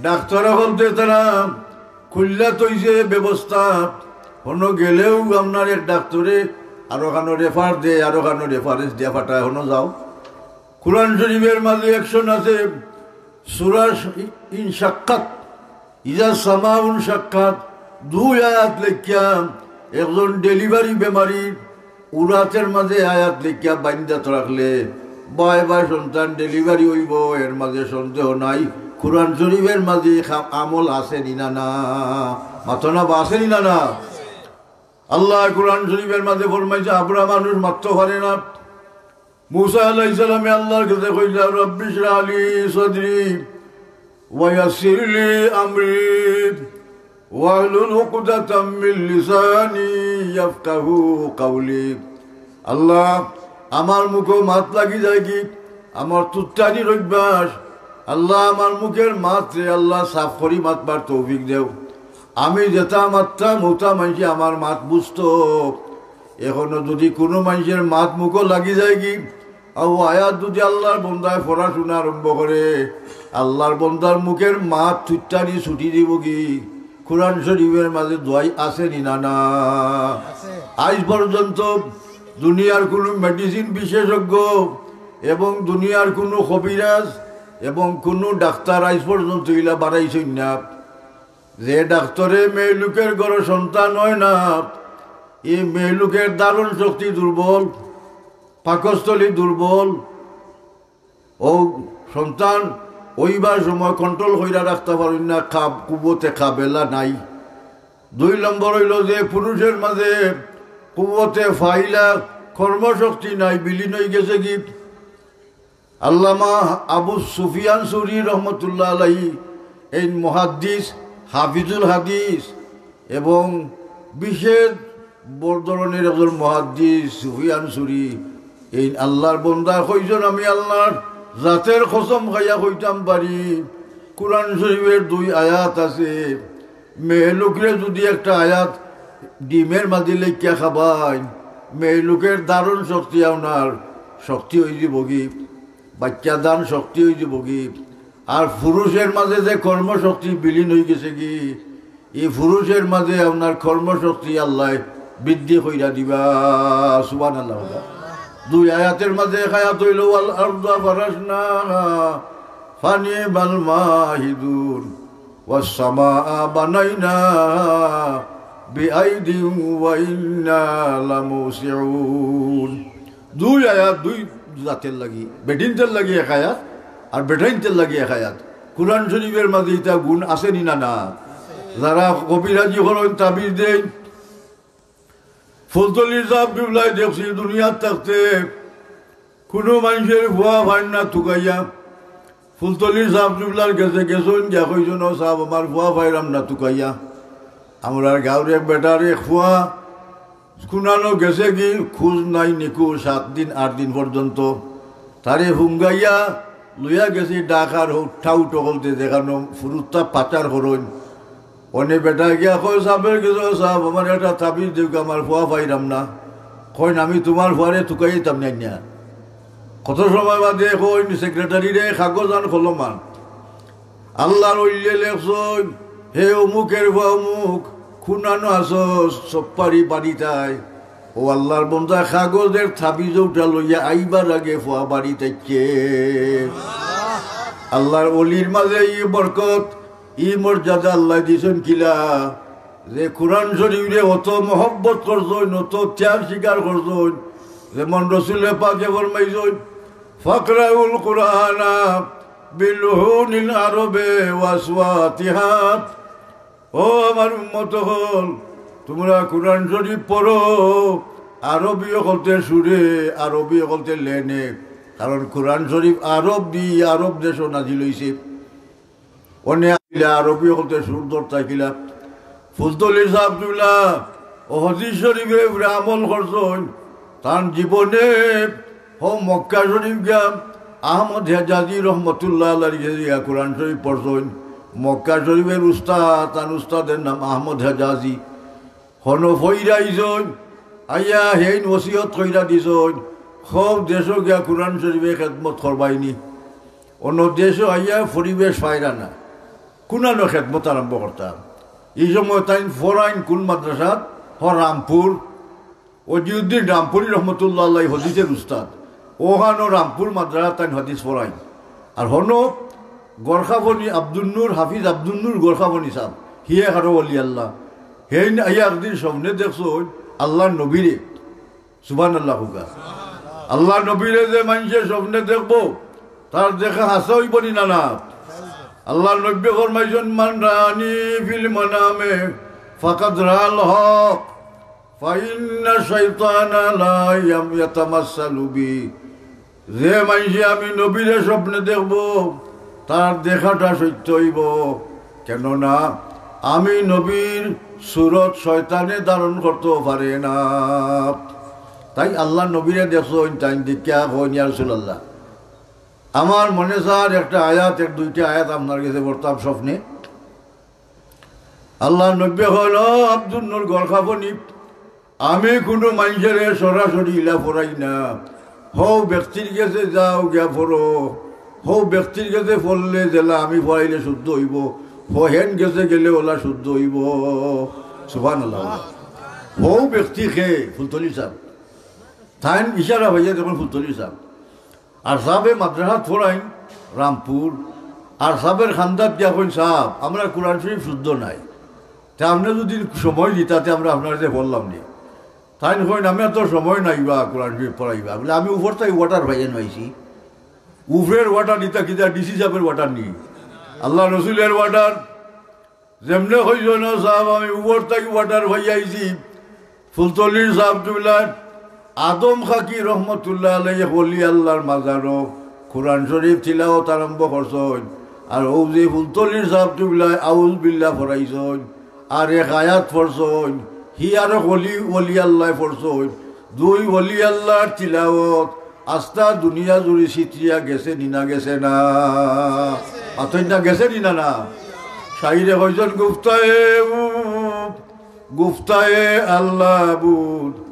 ডাক্তর অকলতে তারা খুল্লা থইছে ব্যবস্থা। হনো গেলেউ আপনার এক ডাক্তরে আরো খানো রেফার দেয়, আরো খানো রেফারেন্স দিয়া পাঠায়, হনো যাও। কোরআন শরীফের মাঝে action আছে, সূরা ইনশাক্কাত, ইজা সামাউন শাক্কাত, দুই আয়াত লেখিয়া একজন ডেলিভারি বেমারি উরাতের মাঝে আয়াত লেখিয়া বাইন্দাত রাখলে বায় বায় সন্তান ডেলিভারি অইবো, এর মাঝে সন্দেহ নাই। কোরআন শরীফের মাঝে খা-, আমল আছে নি না না? মাতইন না বা, আছে নি না না? আল্লায় কোরআন শরীফের মাঝে ফরমাইছে, আবরা মানুষ মাততো পারে না। মুসা আলাইহিস সালামে আল্লাহর কাছে কইলা, "রব্বি ইশরাহ লি সাদরি ওয়া ইয়াসসির লি আমরি ওয়াহলুল উকদাতাম মিন লিসানি ইয়াফকাহু কাওলি।" আল্লাহ, আমার মুখো মাত লাগি যায়গি, আমার তুত্তানির অভ্যাস, আল্লাহ, আমার মুখের মাতরে আল্লাহ সাফ করি মাতবার তৌফিক দেও। আমি যেতা মাততাম, অতা মানষে আমার মাত বুঝতো। এখনো যুদি কুনু মানষের মাত মুখো লাগি যায়গি, অউ আয়াত যুদি আল্লাহর বন্দায় পড়া শুনা আরম্ভ করে, আল্লাহর বন্দার মুখের মাত থুত্তানি ছুটি দিবোগি। কুরআন শরীফের মাঝে দোয়াই আছে নি না? না। আইজ পর্যন্ত দুনিয়ার কুনু মেডিসিন বিশেষজ্ঞ এবং দুনিয়ার কুনু কবিরাজ এবং কুনু ডাক্তার আইজ পর্যন্ত ইলা বাড়াইছইন না। যে ডাক্তারে মেয়ে লোকের ঘরো সন্তান হয় না, এই মেয়ে লোকের ধারণ শক্তি দুর্বল, পাকস্থলী দুর্বল, ও সন্তান অইবার সময় কন্ট্রোল কইরা রাখতা পারইন না, কাব-, কুব্বতে কাবেলা নাই। দুই নম্বর অইলো যে পুরুষের মাঝে কুব্বতে ফাইলা, কর্মশক্তি নাই, বিলীন অইগেছেগি। আল্লামা আবু সুফিয়ান সৌরি রহমতুল্লাহ আলাইহি, এই মুহাদ্দিস, হাফিজুল হাদিস এবং বিশেষ বড় ধরনের একজন মুহাদ্দিস সুফিয়ান সৌরি, এই আল্লাহর বন্দা কইছইন, আমি আল্লাহর জাতের কসম খাইয়া কইতাম পারি, কুরআন শরীফের দুই আয়াত আছে, মেয়ে লোকরে যুদি একটা আয়াত ডিমের মাঝে লেখিয়া খাবাইন, মেয়ে লোকের ধারণ শক্তি আপনার শক্তি অইযিবোগি, বাচ্চা দান শক্তি অইযিবোগি। আর পুরুষের মাঝে যে কর্মশক্তি বিলীন অইগেছেগি, এই পুরুষের মাঝে আপনার কর্মশক্তি আল্লায় বৃদ্ধি কইরা দিবা। সুবহানাল্লাহ। দুই আয়াতের মাঝে এক আয়াত অইলো, "ওয়াল আরদা ফারাশনাহা ফানিমাল মাহিদুন, ওয়াস সামাআ বানাইনাহা বিআইদিন ওয়া ইন্না লামুসিউন।" দুই আয়াত দুই জাতের লাগি, বেটিন্তর লাগি এক আয়াত আর বেটাইন্তর লাগি এক আয়াত। কুরআন শরীফের মাঝে ইতা গুণ আছে নি না? না। যারা কবিরাজি করইন, তাবিজ দেইন, ফুলতলি সাব কিবলায় দেখছি দুনিয়াত থাকতে কুনু মানষের ফুয়া পাইন না তুকাইয়া। ফুলতলি সাব কিবলার গেছে গেছইন, গিয়া কইছইন, "ও সাব, আমার ফুয়া পাইরাম না তুকাইয়া।" আমরার গাঁওর এক বেটার এক ফুয়া কুনানো গেছেগি, খুঁজ নাই, নিখোঁজ, সাত দিন আট দিন পর্যন্ত। তারে হুঙ্গাইয়া লইয়া গেছি ঢাকার হউ ঠাউট অকলতে, যেখানো ফুরুত্তা পাচার করইন। অনে বেটায় গিয়া কয়, "সাবর গেছে, ও সাব, আমার একটা তাবিজ দেউক্কা, আমার ফুয়া পাইরাম না।" কইন, "আমি তুমার ফুয়ারে তুকাইতাম নায় না।" কত সময় বাদে কইন, "সেক্রেটারিরে কাগজ আন, কলম আন।" আল্লাহর ওলিয়ে লেখছইন, "হে অমুকের ফুয়া অমুক, কুনানো আছস, সব পারি বাড়িত আয়।" ও আল্লাহর বন্দা, কাগজের তাবিজ অউটা লইয়া আইবার আগে ফুয়া বাড়িত আইছে। আল্লাহর ওলির মাঝে ই বরকত, ই মর্যাদা আল্লায় দিছইন কিলা? যে কুরআন শরীফরে অত মহব্বত করছইন, অত ত্যাগ স্বীকার করছইন, যেমন রসুলে পাকে ফরমাইছইন, "ফাকরাউল কুরআনা বিলুহুনিল আরবে ওয়া আসওয়াতিহা।" ও আমার উম্মত অকল, তুমরা কুরআন শরীফ পড়ো আরবি অকলতে সুরে, আরবি অকলতে লেনে, কারণ কুরআন শরীফ আরবদি, আরব দেশো নাজিল অইছে। অনে আইলা আরবি অকলতে সুর ধরতা কিলা। ফুলতলি সাব কিবলা ও হাদিস শরীফর উপরে আমল করছইন। তান জীবনে হউ মক্কা শরীফ গিয়া আহমদ হেজাজি রহমতুল্লাহ আলাইহির গেছে গিয়া কুরআন শরীফ পড়ছইন। মক্কা শরীফর উস্তাদ, তান উস্তাদর নাম আহমদ হেজাজি। হনো ফইরা আইছইন, আইয়া হেইন ওসিয়ত কইরা দিছইন, হউ দেশো গিয়া কুরআন শরীফর খেদমত করবায়নি। অন্য দেশো আইয়া পরিবেশ পাইরা না, কুনানো খেদমত আরম্ভ করতা। ই সময় তাইন ফরাইন কুন মাদ্রাসাত? হ, রামপুর। ওজিউদ্দিন রামপুরি রহমতুল্লাহ আলাইহি হাদিসর উস্তাদ। অখানো রামপুর মাদ্রাসাত তাইন হাদিস ফরাইন। আর হনো গরখাফনি আব্দুন নূর, হাফিজ আব্দুন নূর গরখাফনি সাব, হিয়ে আরো ওলি আল্লাহ। হেইন আইয়া একদিন স্বপ্নে দেখছইন আল্লাহর নবীরে। সুবহানাল্লাহ কউক্কা। আল্লাহর নবীরে যে মানষে স্বপ্নে দেখবো, তার দেখা হাছা অইবো নি না? না। আল্লাহর নবীয়ে ফরমাইছইন, "মান রাআনি ফিল মানামে ফাকাদ রাআল হক, ফাইন্না শাইতানা লা ইয়াম-, ইয়াতামাসসালু বি।" যে মানষে আমি নবীরে স্বপ্নে দেখবো, তার দেখাটা সত্য অইবো, কেননা আমি নবীর সুরত শয়তানে ধারণ করতো পারে না। তাই আল্লাহর নবীরে দেখছইন, তাইন দেখিয়া কইন, "ইয়া রাসূলুল্লাহ, আমার মনে চার একটা আয়াত, এক দুইটা আয়াত আপনার গেছে পড়তাম স্বপ্নে। আল্লাহর নবী কইল, "ও আব্দুল নূর গড়খাপনি, আমি কুনু মানষরে সরাসরি ইলা পড়াই না। হউ ব্যক্তির গেছে যাও গিয়া পড়ো, হউ ব্যক্তির গেছে পড়লে যেলা আমি পড়াইলে শুদ্ধ অইবো, হউ হেন গেছে গেলে অলা শুদ্ধ অইবো।" সুবহানাল্লাহ। হউ ব্যক্তি কে? ফুলতলি সাব। তাইন ইশারা অইয়া দেখইন ফুলতলি সাব। আর সাবে মাদ্রাসাত পড়াইন রামপুর, আর সাবের খান্দাত গিয়া কইন, "সাব, আমরার কুরআন শরীফ শুদ্ধ নাই, তে আপনে যুদি সময় দিতা তে আমরা আপনার গেছে পড়লাম নি।" তাইন কইন, "আমি তো সময় নাই বা কুরআন শরীফ পড়াইবা।" বলে, "আমি উপর থাকি order পাইয়া আইছি।" উপরের order নিতা কিতা, ডিসি সাবের order নি? আল্লাহর রসুলের order। যেমনে কইছইন, "ও সাব, আমি উপর থাকি order পাইয়া আইছি।" ফুলতলির সাব কিবলা আদম খাকি রহমতুল্লাহ আলাইহি এক ওলি আল্লাহর মাজারো কুরআন শরীফ তিলাওয়াত আরম্ভ করছইন। আর অউ যে ফুলতলির সাব কিবলায় আউজ বিল্লাহ পড়াইছইন, আর এক আয়াত পড়ছইন, হি আরো ওলি, ওলি আল্লায় পড়ছইন। দুই ওলি আল্লাহর তিলাওয়াত আস্তা দুনিয়া জুড়ি ছিতরিয়া গেছে নি না গেছে না? মাতইন না, গেছে নি না না? শাইরে কইছইন, "গুফতায়ে উ, গুফতায়ে আল্লাহ বুদ,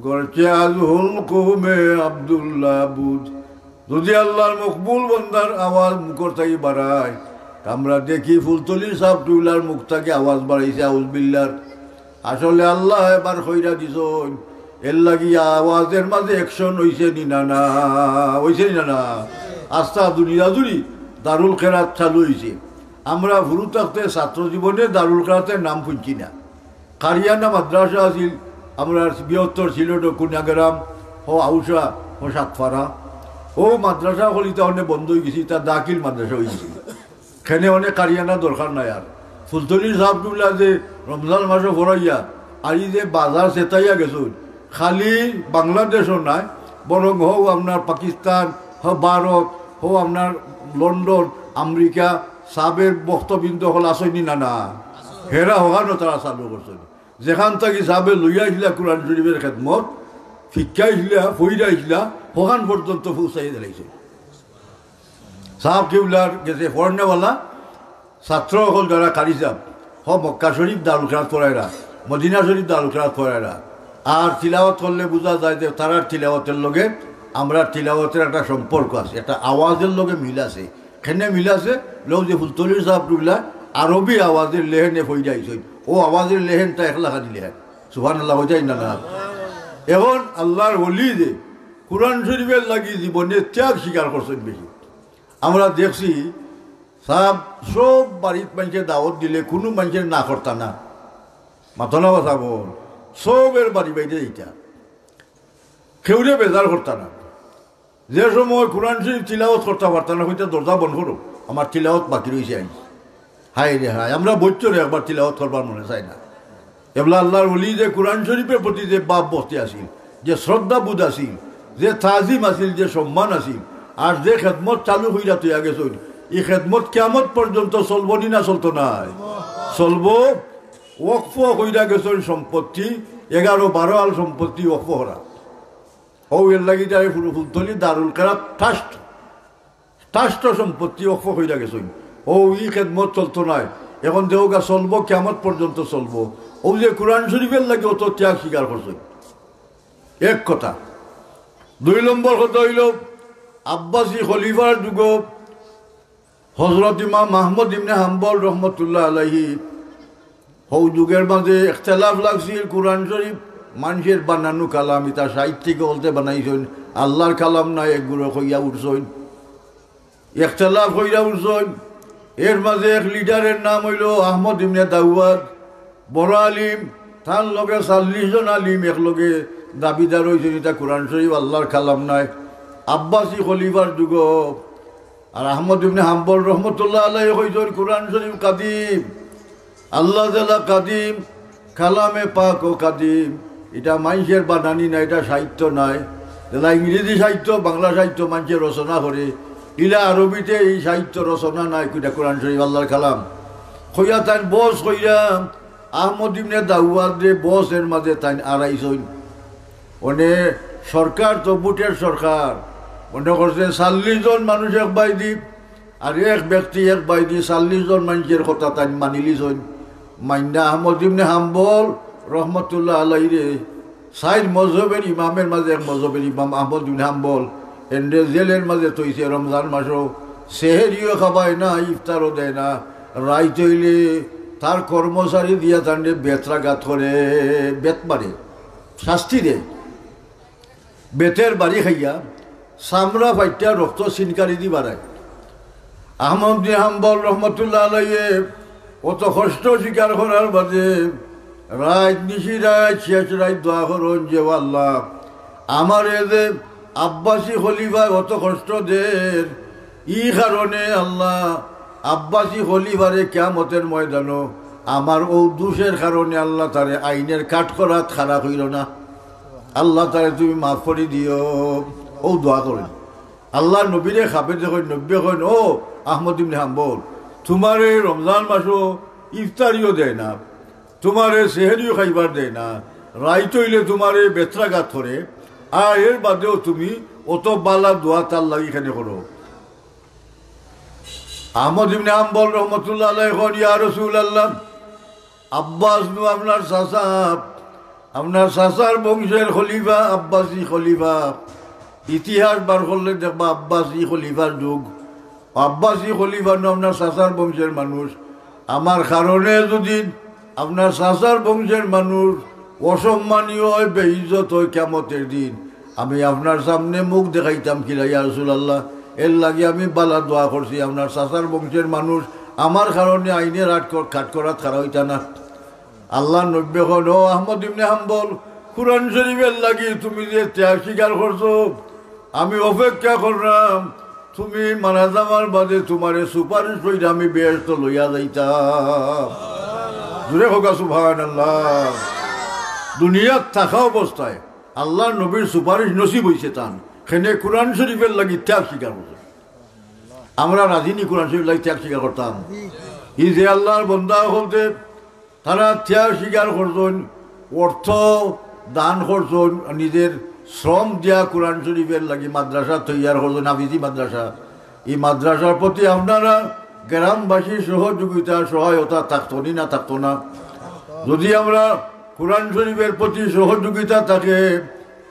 গরচে আজ হুলকুমে আব্দুল্লাহ বুদ।" যুদি আল্লাহর মকবুল বন্দার আওয়াজ মুখর থাকি বারায়, তে আমরা দেখি ফুলতলির সাব কিবলার মুখ থাকি আওয়াজ বারাইছে আউজ বিল্লাহর। আসলে আল্লায় বার কইরা দিছইন, এরলাগি আওয়াজের মাঝে action অইছে নি না না? অইছে নি না না? আস্তা দুনিয়া জুড়ি দারুল কেরাত চালু অইছে। আমরা হুরু থাকতে ছাত্র জীবনে দারুল কেরাতের নাম হুনছি না। কারিয়ানা মাদ্রাসা আছিল আমরার বৃহত্তর সিলেটো কুনিয়াগ্রাম, হউ আউশা, হউ সাতপাড়া। অউ মাদ্রাসা অকলতা অনে বন্ধ অইগেছে, ইতা দাখিল মাদ্রাসা অইগেছে। কেনে অনে কারিয়ানা দরকার নাই আর। ফুলতলির সাব কিবলা যে রমজান মাসো পড়াইয়া, আর ই যে বাজার চেতাইয়া গেছইন, খালি বাংলাদেশো নায়, বরং হউ আপনার পাকিস্তান, হউ ভারত, হউ আপনার লন্ডন, আমেরিকা, সাবের ভক্তবৃন্দ অকল আছইন নি না না? হেরা হখানো তারা চালু করছইন। যেখান থাকি সাবে লইয়া আইছিলা কুরআন শরীফের খেদমত, ফিক্কা আইছিলা, ফইরা আইছিলা, হখান পর্যন্ত পৌঁছাইয়া দিলাইছইন। সাব কিবলার গেছে পড়নেওয়ালা ছাত্র অকল যারা কারি সাব, হউ মক্কা শরীফ দারুল কেরাত পড়াইরা, মদিনা শরীফ দারুল কেরাত পড়াইরা, আর তিলাওয়াত করলে বুঝা যায় যে তারার তিলাওয়াতের লগে আমরার তিলাওয়াতের একটা সম্পর্ক আছে, একটা আওয়াজের লগে মিল আছে। কেনে মিল আছে? অউ যে ফুলতলির সাব কিবলা আরবি আওয়াজের লেহেনে পইড়া আইছইন, অউ আওয়াজের লেহেনটা একলাখানি লেহেন। সুবহানাল্লাহ, অইযায় না না? এখন আল্লাহর ওলি যে কুরআন শরীফের লাগি জীবনে ত্যাগ স্বীকার করছইন বেশি। আমরা দেখছি, সাব সব বাড়িত মানষে দাওয়াত দিলে কুনু মানষে না করতা না। মাতো না বা সাব, সবের বাড়ি বাইরে যাইতা, কেউরে বেজার করতা না। যে সময় কুরআন শরীফ তিলাওয়াত করতা পারতা না, কইতা, "দরজা বন্ধ করো, আমার তিলাওয়াত বাকি রইছে আইজ।" হায় রে হায়, আমরা বছরে একবার তিলাওয়াত করবার মনে চায় না। এবলা আল্লাহর ওলি যে কুরআন শরীফের প্রতি যে ভাব ভক্তি আছিল, যে শ্রদ্ধাবোধ আছিল, যে তাজিম আছিল, যে সম্মান আছিল, আর যে খেদমত চালু কইরা থইয়া গেছইন, ই খেদমত কিয়ামত পর্যন্ত চলবো নি না চলতো নায়? চলবো। ওয়াকফ কইরা গেছইন সম্পত্তি, এগারো বারো আল সম্পত্তি ওয়াকফ করা। অউ এরলাগি তারে ফুলতলি দারুল কেরাত ট্রাস্ট, ট্রাস্ট সম্পত্তি ওয়াকফ কইরা গেছইন। অউ ই খেদমত চলতো নায়, এখন দেউগা চলবো, কিয়ামত পর্যন্ত চলবো। অউ যে কুরআন শরীফের লাগি অত ত্যাগ স্বীকার করছইন, এক কথা। দুই নম্বর কথা অইলো, আব্বাসী খলিফার যুগো হজরত ইমাম আহমদ ইবনে হাম্বল রহমতুল্লাহ আলাইহি, হউ যুগের মাঝে ইখতিলাফ লাগছিল, কুরআন শরীফ মানষের বানানো কালাম, ইতা সাহিত্যিক অকলতে বানাইছইন, আল্লাহর কালাম নায়, এগুরে কইয়া উঠছইন, ইখতিলাফ কইরা উঠছইন। এর মাঝে এক লিডারের নাম অইলো আহমদ ইবনে দাউয়াদ, বড় আলিম, তার লগে চল্লিশ জন আলিম একলগে দাবিদার অইছইন, ইতা কুরআন শরীফ আল্লাহর কালাম নায়। আব্বাসী খলিফার যুগো আর আহমদ ইবনে হাম্বল রহমতুল্লাহ আলাইহি কইছইন, "কুরআন শরীফ কাদিম, আল্লাহ তাআলা কাদিম, কালামে পাকও কাদিম, ইটা মানষের বানানি নায়, ইটা সাহিত্য নায়।" যেলা ইংরেজি সাহিত্য, বাংলা সাহিত্য মানষে রচনা করে, ইলা আরবিতে ই সাহিত্য রচনা নায়, ইটা কুরআন শরীফ আল্লাহর কালাম। কইয়া তাইন বহস কইরা আহমদ ইবনে দাউয়াদরে বহসের মাঝে তাইন আরাইছইন। অনে সরকার তো ভোটের সরকার, মনে করছে চল্লিশ জন মানুষ এক বায়দি, আর এক ব্যক্তি এক বায়দি, চল্লিশ জন মানুষের কথা তাইন মানিলিছইন। মাইন্না আহমদ ইবনে হাম্বল রহমতুল্লাহ আলাইরে চাইর মজহবের ইমামের মাঝে এক মজহবের ইমাম আহমদ ইবনে হাম্বল, এনরে জেলের মাঝে থইছে রমজান মাসও, সেহেরিও খাবায় না, ইফতারও দেয় না। রাইত অইলে তার কর্মচারী দিয়া তানরে বেত্রাঘাত করে, বেত মারে, শাস্তি দেয়। বেতের বাড়ি খাইয়া চামড়া ফাইট্টা রক্ত সিনকারি দি বাড়ায়। আহমদ বিন হাম্বল রহমতুল্লাহ আলাইয়ে অত কষ্ট স্বীকার করার বাদে রাইত নিশি রাইত শেষ রাইত দোয়া করইন যে, "ও আল্লাহ, আমারে যে আব্বাসী খলিফায় অত কষ্ট দের, ই কারণে আল্লাহ আব্বাসী খলিফারে কিয়ামতের ময়দানো আমার অউ দুষের কারণে আল্লাহ তারে আইনের কাঠগড়াত খাড়া কইরো না।" আল্লাহ তারে তুমি মাফ করি দিও। অউ দোয়া করইন। আল্লাহর নবীরে খাবে দেখইন, নবীয়ে কইন, "ও আহমদ ইবনে হাম্বল, তুমারে রমজান মাসও ইফতারিও দেয় না, তুমারে সেহেরিও খাইবার দেয় না, রাইত অইলে তুমারে বেত্রাঘাত করে, আর এর বাদেও তুমি অত বালা দোয়া তার লাগি কেনে করো?" আহমদ ইবনে হাম্বল রহমতুল্লাহ আলাইহি কইন, "ইয়া রাসূলুল্লাহ, আব্বাস নু আপনার চাচা, আপনার চাচার বংশের খলিফা, আব্বাসী খলিফা। ইতিহাস বার করলে দেখবা আব্বাসী খলিফার যুগ। আব্বাসী খলিফা নু আপনার চাচার বংশের মানুষ। আমার কারণে যদি আপনার চাচার বংশের মানুষ অসম্মানী অয়, বেইজ্জত অয় কিয়ামতের দিন, আমি আপনার সামনে মুখ দেখাইতাম কিলা, ইয়া রাসূলুল্লাহ? এর লাগি আমি বালা দোয়া করছি, আপনার চাচার বংশের মানুষ আমার কারণে আইনের আট কর-, কাঠগড়াত খাড়া অইতা না।" আল্লাহর নবীয়ে কইন, "ও আহমদ ইবনে হাম্বল, কুরআন শরীফের লাগি তুমি যে ত্যাগ স্বীকার করছো, আমি অপেক্ষা কররাম, তুমি মারা যাওয়ার বাদে তুমারে সুপারিশ কইরা আমি বেহেশতো লইয়া যাইতাম।" জোরে কউক্কা সুবহানাল্লাহ। দুনিয়াত থাকা অবস্থায় আল্লাহর নবীর সুপারিশ নসিব অইছে তান, কেনে কুরআন শরীফের লাগি ত্যাগ স্বীকার করছে। আমরা রাজি নি কুরআন শরীফের লাগি ত্যাগ স্বীকার করতাম? ই যে আল্লাহর বন্দা অকলতে তারা ত্যাগ স্বীকার করছইন, অর্থ দান করছইন, নিজের শ্রম দিয়া কুরআন শরীফের লাগি মাদ্রাসা তৈয়ার করছইন, হাফিজি মাদ্রাসা। ই মাদ্রাসার প্রতি আপনারা গ্রামবাসীর সহযোগিতা, সহায়তা থাকতো নি না, থাকতো না? যদি আমরা কুরআন শরীফের প্রতি সহযোগিতা থাকে,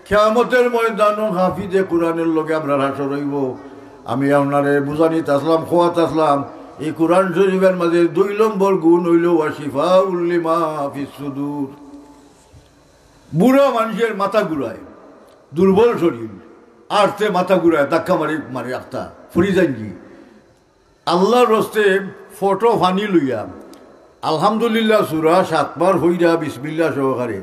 কিয়ামতের ময়দানো হাফিজে কুরআনের লগে আমরার হাশর অইবো। আমি আপনারে বুঝানিত আছলাম, কওয়াত আছলাম, ই কুরআন শরীফের মাঝে দুই নম্বর গুণ অইলো ওয়া শিফাউল লিমা ফিস সুদুর। বুড়া মানষের মাথা ঘুরায়, দুর্বল শরীর, আটতে মাথা ঘুরায়, ধাক্কা মারি মারি আখতা, ফুরি যাইনগি। আল্লাহর ওয়াস্তে ফটো পানি লইয়া আলহামদুলিল্লাহ সূরা সাতবার পড়িয়া বিসমিল্লাহ সহকারে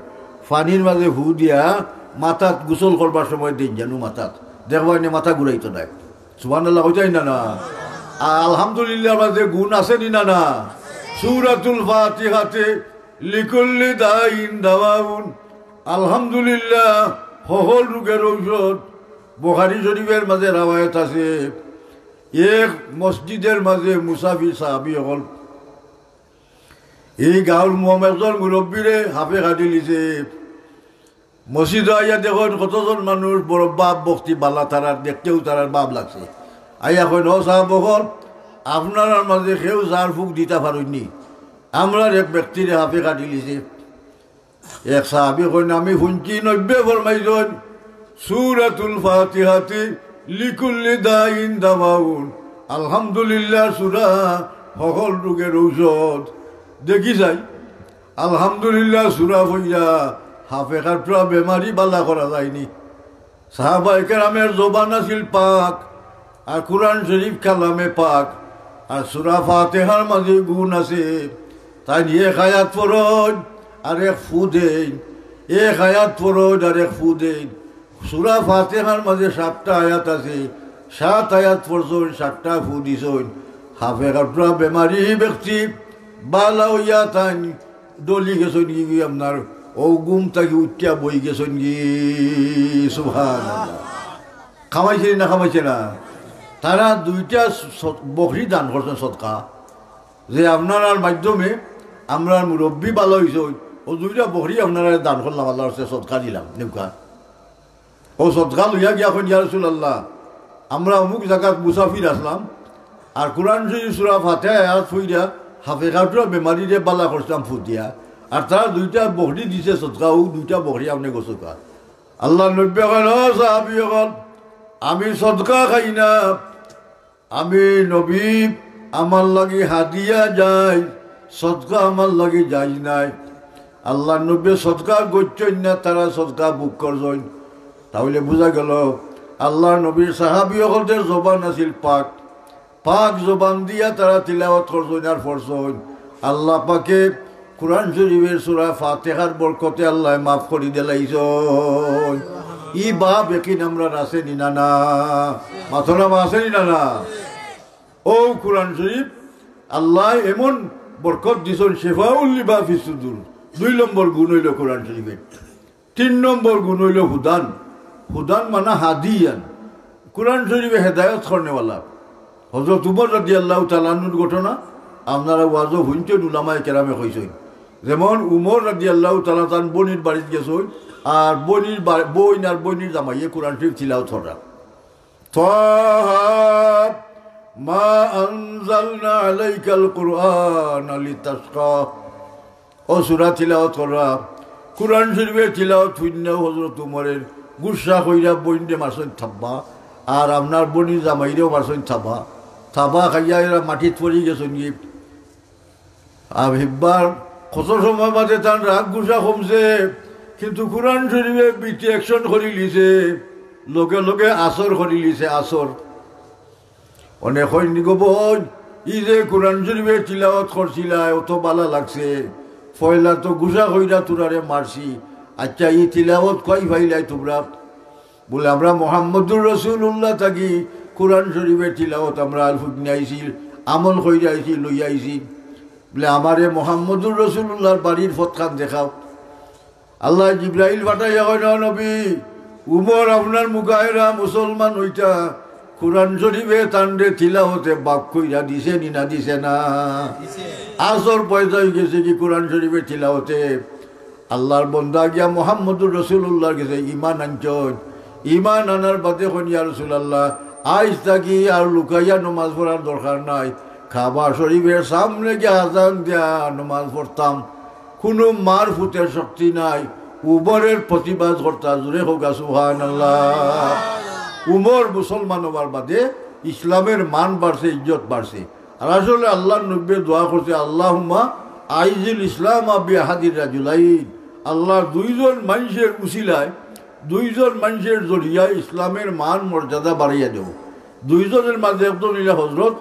পানির মাঝে ফু দিয়া মাথাত গোসল করবার সময় দেইন যানু মাথাত। দেখবায় নে মাথা ঘুরাইতো নায়। সুবহানাল্লাহ কইতায় না না? আর আলহামদুলিল্লাহর মাঝে গুণ আছে নি না না? সূরাতুল ফাতিহাতে লিকুল্লি দাইন দাওয়াউন। আলহামদুলিল্লাহ হকল রোগের ঔষধ। বুখারী শরীফের মাঝে রেওয়ায়েত আছে, এক মসজিদের মাঝে মুসাফির সাহাবী অকল, ই গাঁওর মু-, একজন মুরব্বিরে হাফে কাটিলিছে। মসজিদো আইয়া দেখইন কতজন মানুষ, বড় ভাব ভক্তি বালা, তারার দেখতেউ তারার ভাব লাগছে। আইয়া কইন, "ও সাব অকল, আপনারার মাঝে কেউ ঝাড়ফুঁক দিতা পারইন নি? আমরার এক ব্যক্তিরে হাফে কাটিলিছে।" এক সাহাবী কইন, "আমি হুনছি নবীয়ে ফরমাইছইন, সূরাতুল ফাতিহাতি লিকুল্লি দাইন দাওয়াউন।" আলহামদুলিল্লাহ সূরা হকল রোগের ঔষধ। দেখি যাই, আলহামদুলিল্লাহ সূরা পড়িয়া হাফে কাটরা বেমারি বালা করা যায়নি। সাহাবায়ে কেরামের জবান আছিল পাক, আর কুরআন শরীফ কালামে পাক, আর সূরা ফাতিহার মাঝে গুণ আছে। তাইন এক আয়াত পড়ইন আর এক ফু দেইন, এক আয়াত পড়ইন আর এক ফু দেইন। সূরা ফাতিহার মাঝে সাতটা আয়াত আছে, সাত আয়াত পড়ছইন, সাতটা ফু দিছইন। হাফে কাটরা বেমারি ব্যক্তি বালা অইয়া তাইন ডলি গেছইন গি, গি আপনার অউ ঘুম থাকি উঠিয়া বই গেছইন গি। সুবহানাল্লাহ। কামাইছে না, কামাইছে না? তারা দুইটা স-, বকরি দান করছইন সদকা, যে আপনারার মাধ্যমে আমরার মুরব্বি বালা অইছইন, অউ দুইটা বকরি আপনারারে দান করলাম, আল্লাহর ওয়াস্তে সদকা দিলাম, নেউক্কা। অউ সদকা লইয়া গিয়া কইন, "ইয়া রাসূলুল্লাহ, আমরা অমুক জাগাত মুসাফির আছলাম, আর কোরআন শরীফ সূরা ফাতিহা আয়াত পড়িয়া হাফে খাটুরা বেমারিরে বালা করছলাম ফু দিয়া, আর তারা দুইটা বকরি দিছে সদকা, অউ দুইটা বকরি আপনে গছউক্কা।" আল্লার নবীয়ে কইন, "ও সাহাবী অকল, আমি সদকা খাই না, আমি নবী, আমার লাগি হাদিয়া জায়েজ, সদকা আমার লাগি জায়েজ নায়।" আল্লার নবীয়ে সদকা গছইন না, তারা সদকা ভোগ করছইন। তা অইলে বুঝা গেল, আল্লার নবীর সাহাবী অকলর জবান আছিল পাক, পাক জবান দিয়া তারা তিলাওয়াত করছইন আর পড়ছইন। আল্লা পাকে কোরআন শরীফের সূরা ফাতিহার বরকতে আল্লায় মাফ করি দিলাইছইন। ই বাব একিন আমরার আছে নি না না? মাতইন না, আছে নি না না? অউ কোরআন শরীফ আল্লায় এমন বরকত দিছইন, শেফাউল লিমা ফিস সুদুর। দুই নম্বর গুণ অইলো কোরআন শরীফের। তিন নম্বর গুণ অইলো হুদান। হুদান মানে হাদিয়ান। কোরআন শরীফে হেদায়ত করনেওয়ালা। হযরত উমর রাদিয়াল্লাহু তাআলা আনহুর ঘটনা আপনারা ওয়াজো হুনছইন, উলামায়ে কেরামে কইছইন। যেমন উমর রাদিয়াল্লাহু তাআলা তান বইনর বাড়িত গেছইন, আর বইনর বা-, বইন আর বইনর জামাইয়ে কোরআন শরীফ তিলাওয়াত কররা। "তাহা মা আনজালনা আলাইকাল কুরআনা লিতাশকা।" অউ সূরা তিলাওয়াত কররা, কোরআন শরীফের তিলাওয়াত হুনিয়া হযরত উমরে গুসা করিয়া বইনরে মারছইন থাব্বা, আর আপনার বইনর জামাইরেও মারছইন থাব্বা। থাব্বা খাইয়া এরা মাটিত পড়ি গেছইন গি। আর হিব্বার কত সময় বাদে তান রাগ গুসা কমছে, কিন্তু কোরআন শরীফে বিটি action করিলিছে, লগে লগে আসর করিলিছে, আসর। অনে কইন নি গো বইন, ই যে কোরআন শরীফে তিলাওয়াত করছিলায়, অত বালা লাগছে। পয়লা তো গুসা কইরা তুরারে মারছি। আইচ্ছা, ই তিলাওয়াত কই পাইলায় তুমরা? বুলে, আমরা মুহাম্মদুর রাসূলুল্লাহ থাকি কোরআন শরীফে তিলাওয়াত আমরা আল হুনিয়া আইছি, আমল করিয়া আইছি, লইয়া আইছি। বুলে, আমারে মুহাম্মদুর রাসূলুল্লাহর বাড়ির পথখান দেখাও। আল্লায় জিব্রাইল পাঠাইয়া কইন, "ও নবী, উমর আপনার মুগায়রা মুসলমান অইতা, কোরআন শরীফে তানরে তিলাওয়াতে বাক কইরা দিছে নি না দিছে না?" আসর পয়দা অইগেছে গি কোরআন শরীফে তিলাওয়াতে। আল্লার বন্দা গিয়া মুহাম্মদুর রাসূলুল্লাহর গেছে ইমান আনছইন। ইমান আনার বাদে কইন, "ইয়া রাসূলুল্লাহ, আইজ থাকি আর লুকাইয়া নমাজ পড়ার দরকার নাই, কাবা শরীফের সামনে গিয়া আজান দিয়া নমাজ পড়তাম।" কুনু মার ফুতের শক্তি নাই। উমরের প্রতিবাদ করতা, জোরে কউক্কা সুবহানাল্লাহ। উমর মুসলমান অওয়ার বাদে ইসলামের মান বাড়ছে, ইজ্জত বাড়ছে। আর আসলে আল্লার নবীয়ে দোয়া করছে, "আল্লাহুম্মা আইজিল ইসলামা বিআহাদির রাজুলাইন।" আল্লাহ, দুইজন মানষের উসিলায়, দুইজন মানষের জরিয়ায় ইসলামের মান মর্যাদা বাড়াইয়া দেও। দুইজনের মাঝে একজন অইলা হযরত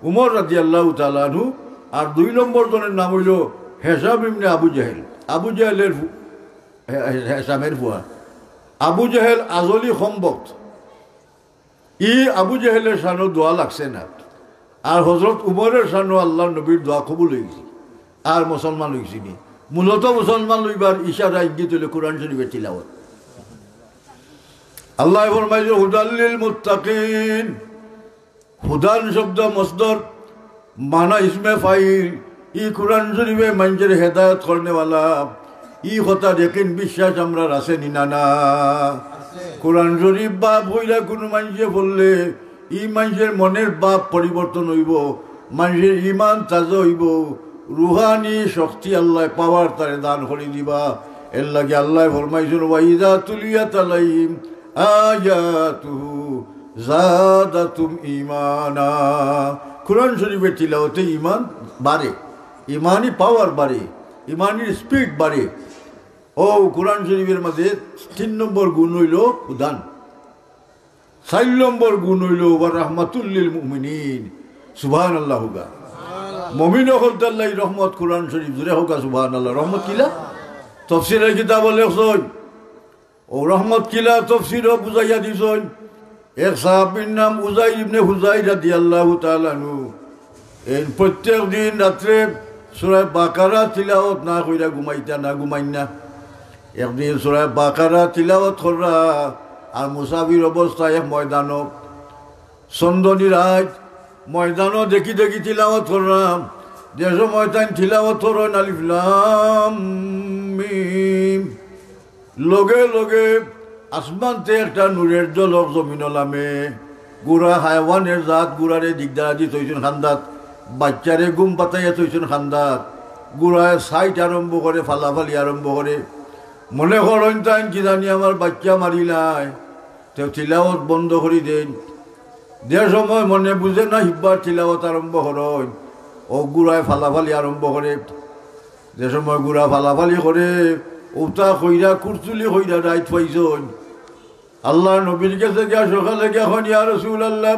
উমর রাদিয়াল্লাহু তাআলা আনহু, আর দুই নম্বর জনের নাম অইলো হিশাম ইবনে আবু জেহেল। আবু জেহেলের ফু-, হে-, হে-, হিশামের ফুয়া। আবু জেহেল আজলি কমবখত। ই আবু জেহেলের শানো দোয়া লাগছে না। আর হযরত উমরের শানো আল্লার নবীর দোয়া কবুল অইগেছে। আর মুসলমান অইগেছে নি। মূলত মুসলমান অইবার ইশারা ইঙ্গিত অইলো কোরআন শরীফের তিলাওয়াত। আল্লায় ফরমাইছইন, "হুদাল লিল মুত্তাকিন।" হুদান শব্দ মসদর, মানা ইসমে ফাইল। ই কোরআন শরীফে মানষের হেদায়ত করনেওয়ালা। ই কথার একিন বিশ্বাস আমরার আছে নি না না? কোরআন শরীফ বাপ কইরা কুনু মানষে পড়লে ই মানষের মনের বাপ পরিবর্তন অইবো, মানষের ইমান তাজা অইবো, রুহানি শক্তি আল্লায় পাওয়ার তারে দান করি দিবা। এরলাগি আল্লায় ফরমাইছইন, "ওয়া ইযা তুলিয়াত আলাইহিম আয়াতুহু জাদাতুম ঈমানা।" কোরআন শরীফের তিলাওয়াতে ইমান বাড়ে, ইমানি পাওয়ার বাড়ে, ইমানি স্পিড বাড়ে। অউ কোরআন শরীফের মাঝে তিন নম্বর গুণ অইলো হুদান। চাইর নম্বর গুণ অইলো, "ওয়া রাহমাতুল লিল মুমিনিন।" সুবহানাল্লাহ কউক্কা। মুমিন অকলতার লাগি রহমত কোরআন শরীফ, জোরে কউক্কা সুবহানাল্লাহ। রহমত কিলা? তফসিরের কিতাবো লেখছইন। অউ রহমত কিলা তফসিরো বুঝাইয়া দিছইন। এক সাহাবীর নাম উজাইর ইবনে হুজাইর রাদিয়াল্লাহু তাআলা আনহু। এইন প্রত্যেক দিন রাত্রে সূরা বাকারা তিলাওয়াত না কইরা ঘুমাইতা না, ঘুমাইন না। একদিন সূরা বাকারা তিলাওয়াত কররা, আর মুসাফির অবস্থায় এক ময়দানো, চন্দনী রাইত, ময়দানো দেখি দেখি তিলাওয়াত কররা। যে সময় তাইন তিলাওয়াত করইন আলিফ লাম মিম, লগে লগে আসমান তে একটা নূরের ঝলক জমিনো লামে। গুড়া হায়ওয়ানের জাত, গুড়ারে দিগদারাদি থইছইন খান্দাত, বাইচ্চারে ঘুম পাতাইয়া থইছইন খান্দাত, গুড়ায় সাইট আরম্ভ করে, ফালাফালি আরম্ভ করে। মনে করইন তাইন কি জানি আমার বাইচ্চা মারিলায়, তেউ তিলাওত বন্ধ করি দেইন। যে সময় মনে বুঝে না, হিব্বার তিলাওত আরম্ভ করইন, অউ গুড়ায় ফালাফালি আরম্ভ করে। যে সময় গুড়া ফালাফালি করে, উতা কইরা, কুরচুলি কইরা রাইত পাইছইন। আল্লার নবীর গেছে গিয়া সকালে গিয়া কইন, "ইয়া রাসুলাল্লাহ,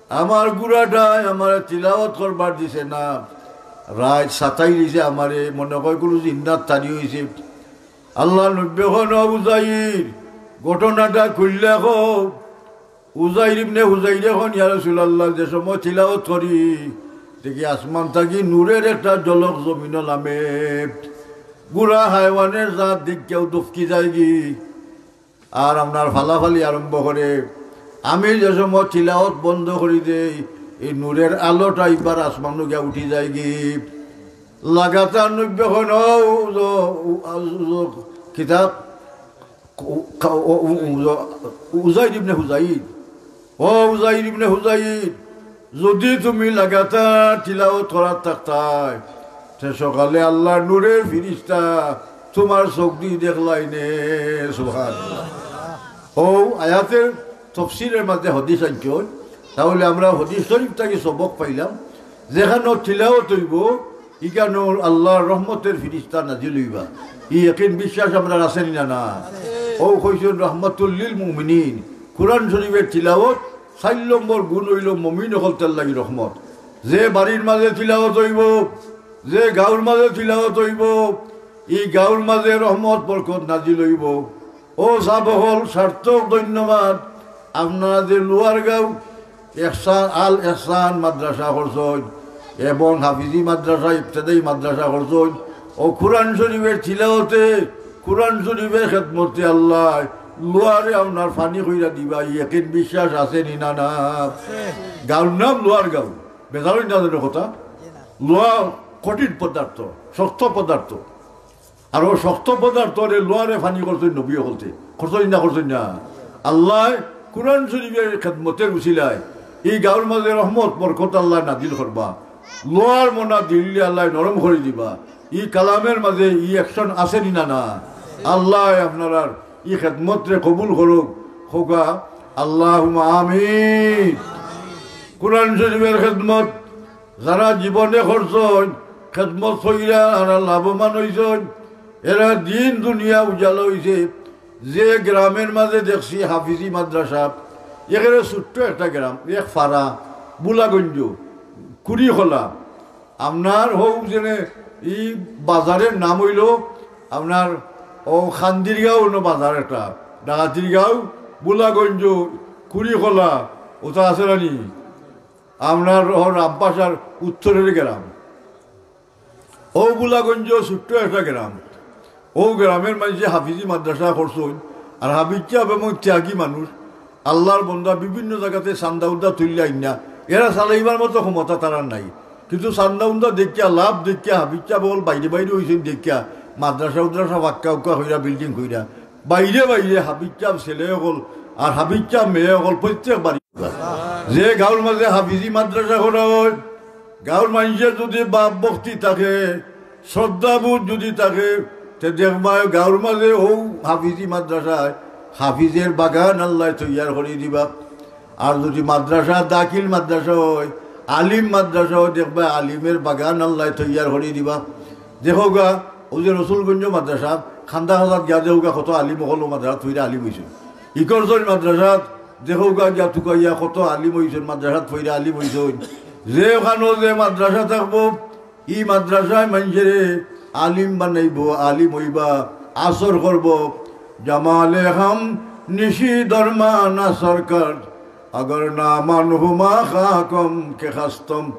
আমার গুড়াটায় আমারে তিলাওত করবার দিছে না, রাইত সাতাই দিছে আমারে, মনে কয় কুনু জিন্নাত তাড়ি অইছে।" আল্লার নবীয়ে কইন, "ও উজাইর, ঘটনাটা খুলিয়া কও।" উজাইর ইবনে হুজাইরে কইন, "ইয়া রাসুলাল্লাহ, যে সময় তিলাওত করি, দেখি আসমান থাকি নূরের একটা ঝলক জমিনো লামে, গুড়া হায়ওয়ানের জাত দেখিয়াউ দফকি যায়গি, আর আপনার ফালাফালি আরম্ভ করে। আমি যে সময় তিলাওত বন্ধ করি দেই, এই নূরের আলোটা ইবার আসমানো গিয়া উঠি যায়গি।" লাগাতার নবীয়ে কইন, "ও উজ-, উ-, উজ-, কিতাব, উ-, কা-, উ-, উ-, উজ-, উজাইর ইবনে হুজাইর, ও উজাইর ইবনে হুজাইর, যদি তুমি লাগাতার তিলাওত করাত থাকতায়, তে সকালে আল্লার নূরের ফিরিস্তা তুমার চউখদি দেখলাইনে।" সুবহানাল্লাহ। অউ আয়াতের তফসিরের মাঝে হাদিস আনছইন, তাহলে আমরা হাদিস শরিফ থাকি সবক পাইলাম, যেখানো তিলাওত অইবো, ইখানো আল্লার রহমতের ফিরিস্তা নাজিল অইবা। ই ইয়াকিন বিশ্বাস আমরার আছে নি না? না। অউ কইছইন রহমাতুল লিল মুমিনিন। কুরআন শরিফের তিলাওত চাইর নম্বর গুণ অইলো মুমিন অকলতর লাগি রহমত। যে বাড়ির মাঝে তিলাওত অইবো, যে গাঁওর মাঝে তিলাওত অইবো, ই গাঁওর মাঝে রহমত বরকত নাজিল অইবো। ও সাব অকল, সার্থক ধন্যবাদ। আপনারা যে লোয়ার গাঁও এহসান, আল এহসান মাদ্রাসা করছইন এবং হাফিজি মাদ্রাসা, ইবতেদায়ী মাদ্রাসা করছইন, অউ কুরআন শরিফের তিলাওতে, কুরআন শরিফের খেদমতে আল্লায় লোয়ারে আপনার ফানি কইরা দিবা, ই ইয়াকিন বিশ্বাস আছে নি না? না। গাঁওর নাম লোয়ার গাঁও, বেজার অইন না যেন কথা। লোয়া কঠিন পদার্থ, শক্ত পদার্থ। আর অউ শক্ত পদার্থরে লোয়ারে ফানি করছইন নবী অকলতে। করছইন না, করছইন না? আল্লায় কুরআন শরিফের খেদমতের উসিলায় ই গাঁওর মাঝে রহমত বরকত আল্লায় নাজিল করবা। লোয়ার মনা দিলরে আল্লায় নরম করি দিবা। ই কালামের মাঝে ই action আছে নি না? না। আল্লায় আপনারার ই খেদমতরে কবুল করউক। কউক্কা আল্লাহুম্মা আমিন। কুরআন শরিফের খেদমত যারা জীবনে করছইন, খেদমত কইরা যারা লাভবান অইছইন, এরা দিন দুনিয়া উজালা অইছে। যে গ্রামের মাঝে দেখছি হাফিজি মাদ্রাসা, একেবারে ছোট্ট একটা গ্রাম, এক ফাড়া, বুলাগঞ্জ, কুড়িখলা। আপনার হউ যেনে ই বাজারের নাম অইলো আপনার অউ খান্দিরগাঁও অইলো বাজার একটা, ডাকাতিরগাঁও, বুলাগঞ্জ, কুড়িখলা, ওটা আছে না নি? আপনার অউ রামপাশার উত্তরের গ্রাম। অউ বুলাগঞ্জ ছোট্ট একটা গ্রাম। অউ গ্রামের মাঝে হাফিজি মাদ্রাসা করছইন। আর হাফিজ সাব এবং ত্যাগী মানুষ, আল্লার বন্দা, বিভিন্ন জাগাতে চান্দা উন্দা তুলিয়া আইন না। এরা চালাইবার মতো ক্ষমতা তারার নাই, কিন্তু চান্দা উন্দা দেখিয়া, লাভ দেখিয়া, হাফিজ সাব অকল বাইরে বাইরে অইছইন দেখিয়া, মাদ্রাসা উদ্রাসা পাক্কা উক্কা কইরা, building কইরা, বাইরে বাইরে হাফিজ সাব ছেলে অকল আর হাফিজ সাব মেয়ে অকল প্রত্যেক বাড়ি। যে গাঁওর মাঝে হাফিজি মাদ্রাসা করা অয়, গাঁওর মানষর যদি ভাব ভক্তি থাকে, শ্রদ্ধাবোধ যদি থাকে, তে দেখবায় গাঁওর মাঝে অউ হাফিজি মাদ্রাসায় হাফিজের বাগান আল্লায় তৈয়ার করি দিবা। আর যদি মাদ্রাসা দাখিল মাদ্রাসা অয়, আলিম মাদ্রাসা অয়, দেখবায় আলিমের বাগান আল্লায় তৈয়ার করি দিবা। দেখউক্কা, অউ যে রসুলগঞ্জ মাদ্রাসা, খান্দা খান্দাত গিয়া দেখউক্কা কত আলিম অকল মাদ্রাসাত পড়িয়া আলিম অইছইন। ইকরছইন মাদ্রাসাত, দেখউক্কা গিয়া তুকাইয়া কত আলিম অইছইন, মাদ্রাসাত পড়িয়া আলিম অইছইন। যেখানো যে মাদ্রাসা থাকবো, ই মাদ্রাসায় মানষরে আলিম বানাইবো, আলিম অইবা, আসর করবো। জামালে হাম নিশি দরমানা সরকার, আগর না মান হুমা খাকম কে খাস্তম।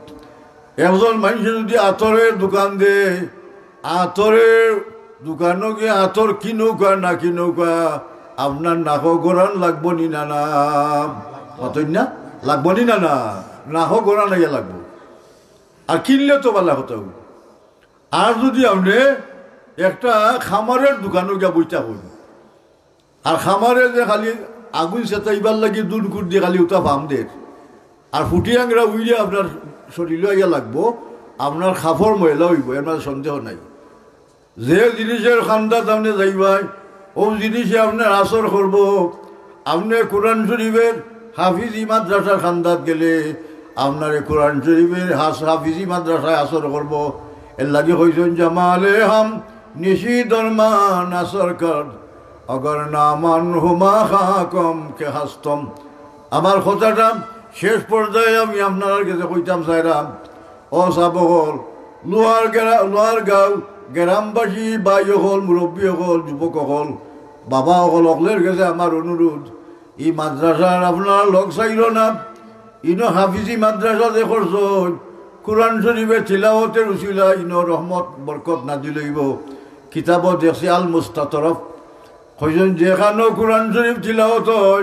একজন মানষে যদি আতরের দোকান দেয়, আতরের দোকানো গিয়া আতর কিনউক্কা না কিনউক্কা, আপনার নাকো ঘরান লাগবো নি না? না, মাতইন না? লাগবো নি না? না, নাকো ঘরান আইয়া লাগবো। আর কিনলে তো ভালা কথা অইবো। আর যদি আপনে একটা খামারের দোকানো গিয়া বইতা অইন, আর খামারে যে খালি আগুন সেতাইবার লাগি দুন কুট দি খালি উতা ফাম দের। আর ফুটি আংরা উইরে আপনার শরীলো আইয়া লাগবো, আপনার কাপড় ময়লা অইবো, এর মাঝে সন্দেহ নাই। যে জিনিসর কান্দাত আপনে যাইবায়, অউ জিনিসে আপনার আসর করবো। আপনে কোরআন শরীফর হাফিজি মাদ্রাসার কান্দাত গেলে, আপনারে কোরআন শরীফর হাস-, হাফিজি মাদ্রাসায় আসর করবো। এর লাগি কইছইন, "জামালে হাম নিশি দরমান আসর কর, অগর নামান হুমা খাকম কে হাস্তম।" আমার কথাটা শেষ পর্যায়ে আমি আপনারার গেছে কইতাম চাইরাম, ও সাব অকল, লোয়ার গেরা-, লোয়ার গাঁও, গ্রামবাসী, ভাই অকল, মুরব্বী অকল, যুবক অকল, বাবা অকল, অকলের গেছে আমার অনুরোধ, ই মাদ্রাসার আপনারা লগ ছাড়ইন না। ইনো হাফিজি মাদ্রাসা যে করছইন, কোরআন শরীফর তিলাওয়াতের উসিলা ইনো রহমত বরকত নাজিল অইবো। কিতাবো দেখছি আল মুস্তাতরফ, কইছইন, যেখানো কোরআন শরীফ তিলাওয়াত অয়,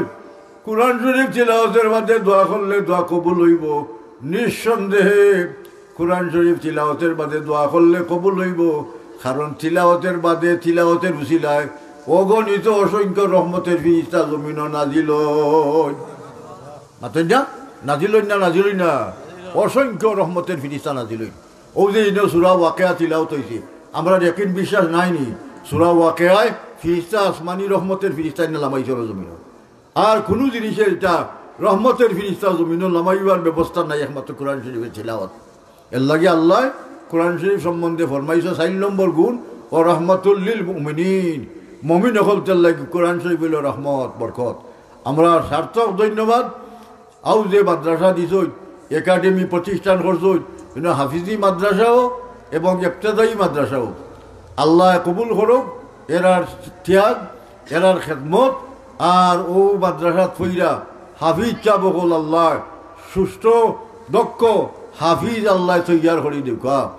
কোরআন শরীফ তিলাওয়াতের বাদে দোয়া করলে দোয়া কবুল অইবো। নিঃসন্দেহে কোরআন শরীফ তিলাওয়াতের বাদে দোয়া করলে কবুল অইবো, কারণ তিলাওয়াতের বাদে তিলাওয়াতের উসিলায় অগণিত অসংখ্য রহমতের ফিরিস্তা জমিনো নাজিল অইন। মাতইন না? নাজিল অইন না, নাজিল অইন না? অসংখ্য রহমতের ফিরিস্তা নাজিল অইন। অউ যে ইনো সূরা ওয়াকিয়া তিলাওয়াত অইছে, আমরার একিন বিশ্বাস নাই নি? সূরা ওয়াকিয়ায় ফিরিস্তা, আসমানি রহমতের ফিরিস্তা ইনো লামাইছে জমিনো। আর কুনু জিনিসের ইটা রহমতের ফিরিস্তা জমিনো লামাইবার ব্যবস্থা নাই, একমাত্র কোরআন শরীফর তিলাওয়াত। এর লাগি আল্লায় কোরআন শরীফ সম্বন্ধে ফরমাইছে চাইর নম্বর গুণ, "ও রহমাতুল লিল মুমিনিন", মুমিন অকলতর লাগি কোরআন শরীফ অইলো রহমত, বরকত। আমরা সার্থক ধন্যবাদ। অউ যে মাদ্রাসা দিছইন, একাডেমি প্রতিষ্ঠান করছইন, ইনো হাফিজি মাদ্রাসাও এবং ইবতেদায়ী মাদ্রাসাও। আল্লায় কবুল করউক এরার ত্যাগ, এরার খেদমত, আর অউ মাদ্রাসাত পড়িয়া হাফিজ সাব অকল আল্লায় সুষ্ঠু দক্ষ হাফিজ আল্লায় তৈয়ার করি দেউক্কা।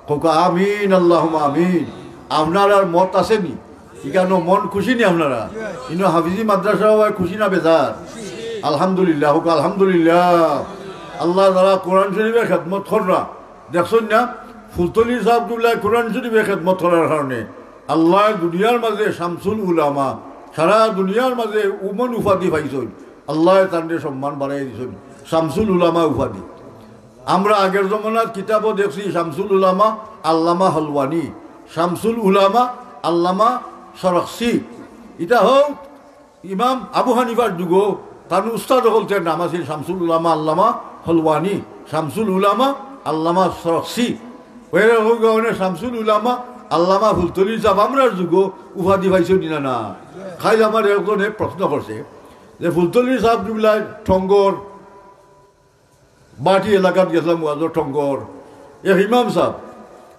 কউক্কা আমিন, আল্লাহুম্মা আমিন। আপনারার মত আছে নি? ইখানো মন খুশি নি আপনারা? ইনো হাফিজি মাদ্রাসা অওয়ায় খুশি না বেজার? আলহামদুলিল্লাহ, কউক্কা আলহামদুলিল্লাহ। আল্লায় যারা কোরআন শরীফর খেদমত কররা, দেখছইন না? ফুলতলি সাব কিবলায় কোরআন শরীফর খেদমত করার কারণে আল্লায় দুনিয়ার মাঝে শামসুল উলামা, সারা দুনিয়ার মাঝে উমন উপাধি পাইছইন। আল্লায় তানরে সম্মান বাড়াই দিছইন, শামসুল উলামা উপাধি। আমরা আগের জমানাত কিতাবো দেখছি শামসুল উলামা আল্লামা হলওয়ানি, শামসুল উলামা আল্লামা সরখসি। ইটা হউক ইমাম আবু হানিফার যুগো তান উস্তাদ অকলতর নাম আছিল শামসুল উলামা আল্লামা হলওয়ানি, শামসুল উলামা আল্লামা সরখসি। অউ কারণে শামসুল উলামা আল্লামা ফুলতলি সাব আমরার যুগো উপাধি পাইছইন নি না? না। কাইল আমার একজনে প্রশ্ন করছে যে ফুলতলি সাব কিবলায় টঙ্গর বাটি এলাকাত গেছিলাম ওয়াজো টঙ্গর। এক ইমাম সাব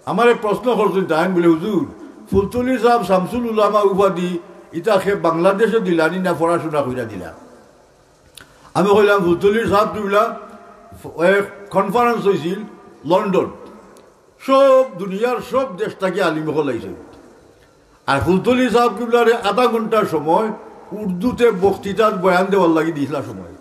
আমারে প্রশ্ন করছইন, তাইন বুলে, "হুজুর, ফুলতলি সাব শামসুল উলামা উপাধি ইটা কে বাংলাদেশো দিলা নি না পড়াশুনা করিয়া দিলা?" আমি কইলাম, "ফুলতলি সাব কিবলা এক কনফারেন্স অইছিল লন্ডন, সব দুনিয়ার সব দেশ থাকি আলিম অকল আইছইন।" আর ফুলতলি সাব কিবলারে আধা ঘন্টার সময় উর্দুতে বক্তৃতার বয়ান দেওয়ার লাগি দিছিলা সময়।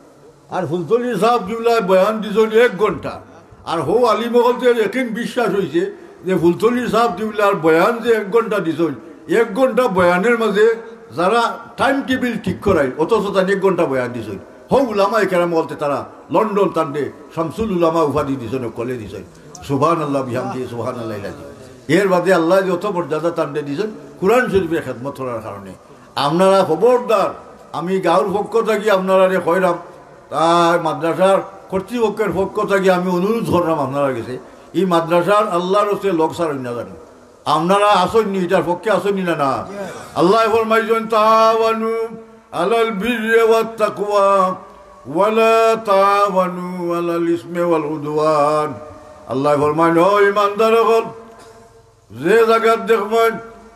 আর ফুলতলি সাব কিবলায় বয়ান দিছইন এক ঘন্টা। আর হউ আলিম অকলতর একিন বিশ্বাস অইছে যে ফুলতলি সাব কিবলার বয়ান যে এক ঘন্টা দিছইন, এক ঘন্টা বয়ানের মাঝে যারা টাইম টেবিল ঠিক করাইল, অথচ তাইন এক ঘন্টা বয়ান দিছইন। হউ উলামায়ে কেরাম অকলতে তারা লন্ডন তানরে শামসুল উলামা উপাধি দিছইন, অকলে দিছইন। সুবহানাল্লাহ বিহামদিহি, সুবহানাল্লাহিল আযীম। এর বাদে আল্লায় যত মর্যাদা তানরে দিছইন, কোরআন শরীফর খেদমত করার কারণে। আপনারা খবরদার, আমি গাঁওর পক্ষ থাকি আপনারারে কইরাম, তাই মাদ্রাসার কর্তৃপক্ষর পক্ষ থাকি আমি অনুরোধ কররাম আপনারার গেছে, ই মাদ্রাসার আল্লার ওয়াস্তে লগ ছাড়ইন না জানি। আপনারা আছইন নি, ইটার পক্ষে আছইন নি না? না। আল্লায় ফরমাইছইন, "তাআওয়ানু আলাল বিররি ওয়াত তাকওয়া, ওয়ালা তাআওয়ানু আলাল ইসমি ওয়াল উদওয়ান।" আল্লায় ফরমাইন, "ও ইমানদার অকল, যে জাগাত দেখবায়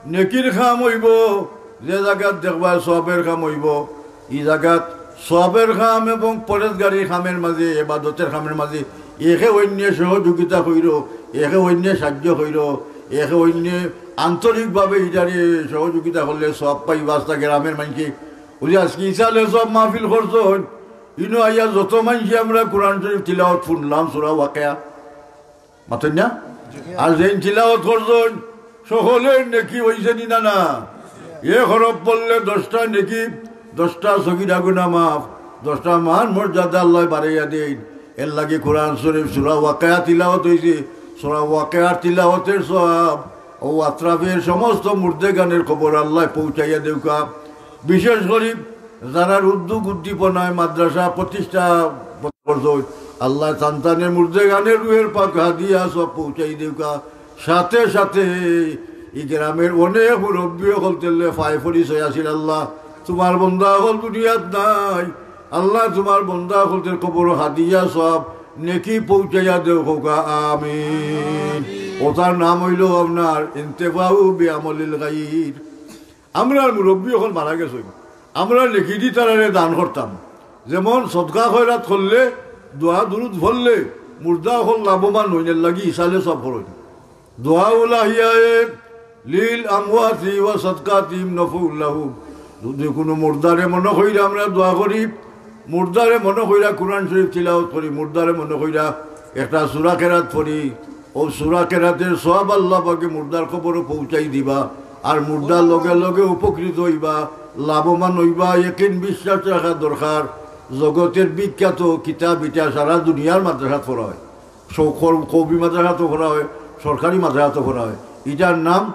নেকির কাম অইবো, যে জাগাত দেখবায় সওয়াবের কাম অইবো, ই জাগাত সওয়াবের কাম এবং পরেজগারির কামের মাঝে, ইবাদতের কামের মাঝে একে অইন্যে সহযোগিতা কইরো, একে অইন্যে সাহায্য কইরো, একে অইন্যে আন্তরিকভাবে ইটারে সহযোগিতা করলে সওয়াব পাইবা।" আস্তা গ্রামের মানষে অউ যে আজকে ইসালে সওয়াব মাহফিল করছইন, ইনো আইয়া যত মানষে আমরা কোরআন শরীফ তিলাওয়াত হুনলাম, সূরা ওয়াকিয়া, মাতইন না? আর যেইন তিলাওয়াত করছইন, সকলের নেকি অইছে নি না? না। এক হরফ পড়লে দশটা নেকি, দশটা সগিরা গুনা মাফ, দশটা মান মর্যাদা আল্লায় বাড়াইয়া দেইন। এর লাগি কোরআন শরীফ সূরা ওয়াকিয়া তিলাওয়াত অইছে, সূরা ওয়াকিয়ার তিলাওয়াতের সওয়াব, ও আতরাফের সমস্ত মুর্দেগানের কবর আল্লায় পৌঁছাইয়া দেউকা। বিশেষ করি যারার উদ্যোগ উদ্দীপনায় মাদ্রাসা প্রতিষ্ঠা করছইন, আল্লায় তান তানে মুর্দেগানের রুহের পাক হাদিয়া সওয়াব পৌঁছাই দেউকা। সাথে সাথে ই গ্রামের অনেক মুরব্বি অকলতের লগে ফায় পরিচয় আছিল। আল্লাহ, তুমার বন্দা অকল দুনিয়াত নাই। আল্লাহ, তুমার বন্দা অকলতের কবরো হাদিয়া সওয়াব নেকি পৌঁছাইয়া দেও, কউকা আমিন। অতার নাম অইলো আপনার ইন্তেফাউ বিআমালিল গাইর। আমরার মুরব্বি অকল মারা গেছইন, আমরা নেকিদি তারারে দান করতাম। যেমন সদকা খয়রাত করলে, দোয়া দুরুদ পড়লে, মুর্দা অকল লাভবান অইন, এর লাগি ইসালে সওয়াব করইন। দোয়াউল আহিয়ায়ে লিল আমওয়াতি ওয়া সাদকাতিহিম নাফউল লাহুম। যদি কুনু মুর্দারে মনো কইরা আমরা দোয়া করি, মুর্দারে মনো কইরা কোরআন শরীফ তিলাওয়াত করি, মুর্দারে মনো কইরা একটা সূরা কেরাত পড়ি, অউ সূরা কেরাতের সওয়াব আল্লাহ পাকে মুর্দার কবরো পৌঁছাই দিবা। আর মুর্দার লগে লগে উপকৃত অইবা, লাভবান অইবা, একিন বিশ্বাস রাখা দরকার। জগতের বিখ্যাত কিতাব ইটা সারা দুনিয়ার মাদ্রাসাত পড়া অয়। সৌ-, কৌ-, কওমি মাদ্রাসাত পড়া অয়, সরকারি মাদ্রাসাত পড়া অয়। ইটার নাম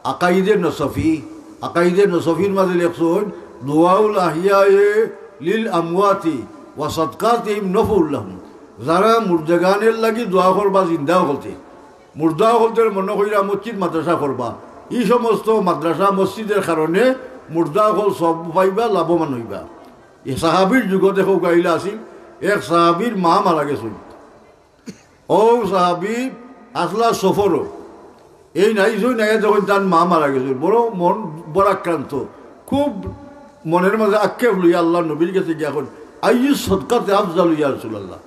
আকাইদে নসফি। আকাইদে নসফির মাঝে লেখছইন, "দোয়াউল আহিয়ায়ে লিল আমওয়াতি ওয়া সাদকাতিহিম নাফউল লাহুম।" যারা মুর্দেগানের লাগি দোয়া করবা জিন্দা অকলতে, মুর্দা অকলতের মনো কইরা মসজিদ মাদ্রাসা করবা, ই সমস্ত মাদ্রাসা মসজিদের কারণে মুর্দা অকল সওয়াব পাইবা, লাভবান অইবা। ই সাহাবীর যুগো দেখো গাইলা আছিল, এক সাহাবীর মা মারা গেছইন। অউ সাহাবী আছলা সফরো। এইন আইছইন, আইয়া দেখইন তান মা মারা গেছইন। বড় মন ভারাক্রান্ত, খুব মনের মাঝে আক্ষেপ লইয়া আল্লার নবীর গেছে গিয়া কইন, "আইয়ুস সদকাতে আফজালু ইয়া রাসূলুল্লাহ?"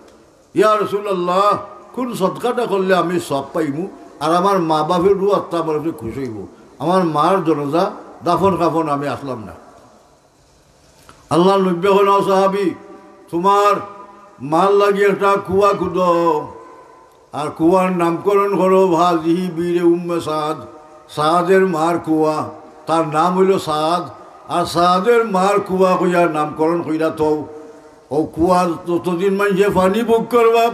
ইয়া রাসূলুল্লাহ, কুন সদকাটা করলে আমি সওয়াব পাইমু, আর আমার মা বাপর রুহ আত্মা আমার উপরে খুশ অইবো। আমার মার জানাজা দাফন কাফন আমি আছলাম না। আল্লার নবীয়ে কইলা, "ও সাহাবী, তুমার মার লাগি একটা কুয়া খুদো, আর কুয়ার নামকরণ করো হাযিহি বিরে উম্মে সাদ, সাদের মার কুয়া, তার নাম অইলো সাদ, আর সাদের মার কুয়া কইয়া নামকরণ কইরা থও। অউ কুয়ার যতদিন মানষে পানি ভোগ করবা,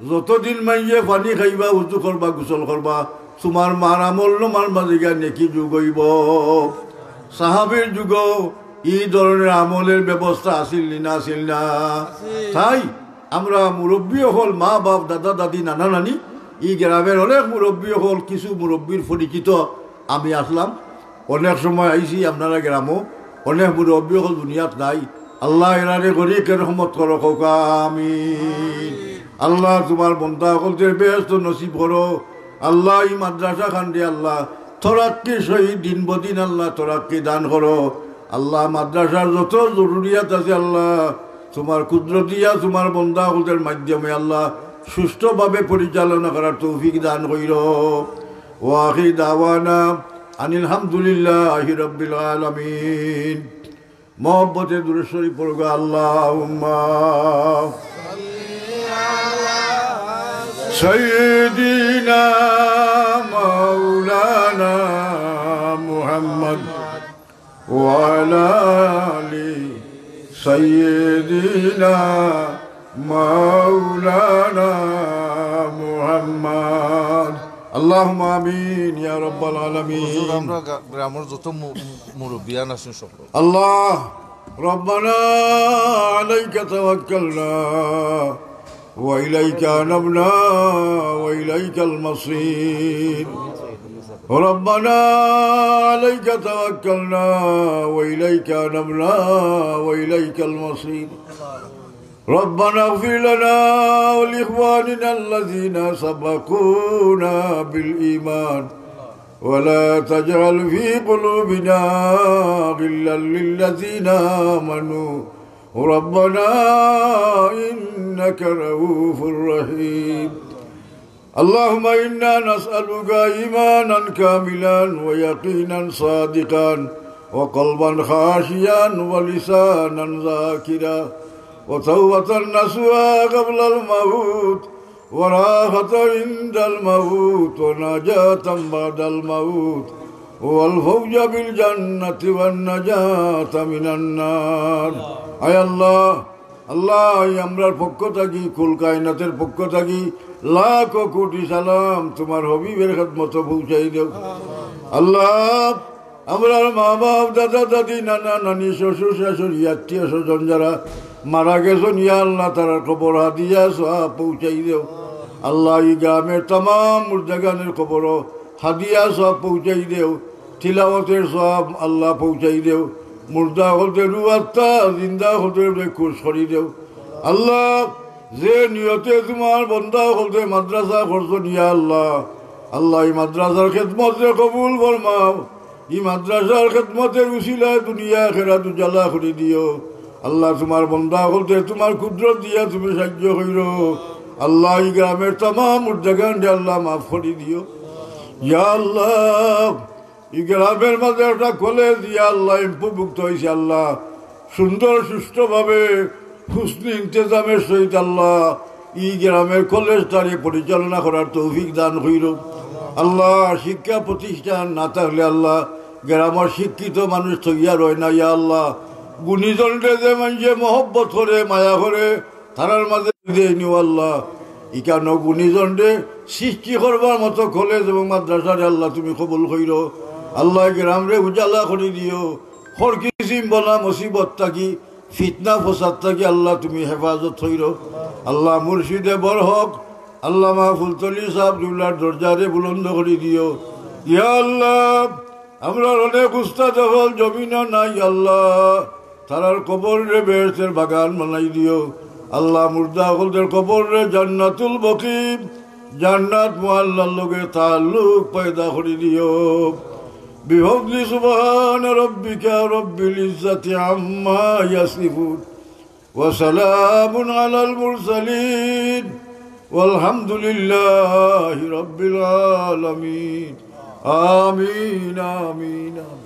যতদিন মানষে পানি খাইবা, উজু করবা, গোসল করবা, তুমার মার আমলনামার মাঝে গিয়া নেকি যোগ অইবো।" সাহাবীর যুগো ই ধরনের আমলের ব্যবস্থা আছিল নি না আছিল না? তাই আমরা মুরব্বি অকল, মা বাপ, দাদা দাদি, নানা নানি, ই গ্রামের অনেক মুরব্বি অকল, কিছু মুরব্বির পরিচিত আমি আছলাম। অনেক সময় আইছি আপনারা গ্রামো, অনেক মুরব্বি অকল দুনিয়াত নাই। আল্লাহ এরারে গরিকে রহমত করো, কউকা আমিন। আল্লাহ তুমার বন্দা অকলরে বেহেস্ত নসিব করো। আল্লাহ ই মাদ্রাসা খানরে আল্লাহ তরাক্কি সহিত দিন বদিন আল্লাহ তরাক্কি দান করো। আল্লাহ মাদ্রাসার যত জরুরিয়াত আছে আল্লাহ তুমার কুদরতিয়া তুমার বন্দা অকলর মাধ্যমে আল্লাহ সুষ্ঠুভাবে পরিচালনা করার তৌফিক দান কইরো। ওয়া আখির দাওয়ানা আনিল হামদুলিল্লাহি রাব্বিল আলামিন। মহব্বতে দুরূদ শরীফ পড়ুগা, আল্লাহুম্মা সাইয়্যিদিনা মাওলানা মুহাম্মদ ওয়া আলা আলি সাইয়্যিদিনা মাওলানা মুহাম্মদ। আল্লাহুম্মা আমিন ইয়া রাব্বাল আলামিন। হুজুর, আমরা গ্রা-, গ্রামর যত মু-, মু-, মুরব্বিয়ান আছেন সকল। আল্লাহ, রব্বানা আলাইকা তাওয়াক্কালনা وإليك أنبنا وإليك المصير. ربنا عليك توكلنا وإليك أنبنا وإليك المصير. ربنا اغفر لنا ولإخواننا الذين سبقونا بالإيمان ولا تجعل في قلوبنا غلا للذين آمنوا ربنا إنك رؤوف رحيم. اللهم إنا نسألك إيمانا كاملا ويقينا صادقا وقلبا خاشعا ولسانا ذاكرا وتوبة نصوحا قبل الموت وراحة عند الموت ونجاة بعد الموت والفوز بالجنة والنجاة من النار. আয় আল্লাহ, আল্লাহ, এই আমরার পক্ষ থাকি, কুল কায়নাতের পক্ষ থাকি লাখো কোটি সালাম তুমার হাবিবের খেদমতো পৌঁছাই দেও। আল্লাহ, আমরার মা বাপ, দাদা দাদি, নানা নানি, শ্বশুর শাশুড়ি, আত্মীয় স্বজন যারা মারা গেছইন, ইয়া আল্লাহ, তারার কবর হাদিয়া সওয়াব পৌঁছাই দেও। আল্লাহ, এই গ্রামের তামাম মুর্দাগানের কবরো হাদিয়া সওয়াব পৌঁছাই দেও। তিলাওয়াতের সওয়াব আল্লাহ পৌঁছাই দেও। মুর্দা অকলতে রুহ আত্মা, জিন্দা অকলতে খুশ করি দেও। আল্লাহ, যে নিয়তে তুমার বন্দা অকলতে মাদ্রাসা করছইন, ইয়া আল্লাহ, আল্লাহ, এই মাদ্রাসার খেদমতরে কবুল ফরমাও। এই মাদ্রাসার খেদমতের উসিলায় দুনিয়া আখেরাত উজালা করি দিও। আল্লাহ, তুমার বন্দা অকলতে তুমার কুদরত দিয়া তুমি সাহায্য কইরো। আল্লাহ, এই গ্রামের তামাম মুর্দাগানরে আল্লাহ মাফ করি দিও। ইয়া আল্লাহ, এই গ্রামের মাঝে একটা কলেজ, ইয়া আল্লাহ, এমপিওভুক্ত অইছে আল্লাহ, সুন্দর সুষ্ঠুভাবে হুসনি ইন্তেজামের সহিত আল্লাহ, এই গ্রামের কলেজটারে পরিচালনা করার তৌফিক দান কইরো। আল্লাহ, শিক্ষা প্রতিষ্ঠান না থাকলে আল্লাহ, গ্রামের শিক্ষিত মানুষ তৈয়ার অয় না। ইয়া আল্লাহ, গুণীজনরে যে মানষে মহব্বত করে, মায়া করে, তারার মাঝে দেইনি আল্লাহ। ইখানো গুণীজনরে সৃষ্টি করবার মতো কলেজ এবং মাদ্রাসারে আল্লাহ তুমি কবুল কইরো। আল্লাহ, গ্রামরে উজালা করি দিও। হর কিসিম বালা মুসিবত থাকি, ফিতনা ফসাদ থাকি আল্লাহ তুমি হেফাজত কইরো। আল্লাহ, মুর্শিদে বরহক, আল্লামা ফুলতলি সাহেব কিবলার দরজারে বুলন্দ করি দিও। ইয়া আল্লাহ, আমরার অনেক উস্তাদ অকল জমিনো নাই আল্লাহ, তারার কবররে বেহেশতের বাগান বানাই দিও। আল্লাহ, মুর্দা অকলদের কবররে জান্নাতুল বকি, জান্নাত মুআল্লার লগে তাল্লুক পয়দা করি দিও। بفضل سبحان ربك رب العزة عما يصفون وسلام على المرسلين والحمد لله رب العالمين. آمين، آمين، آمين.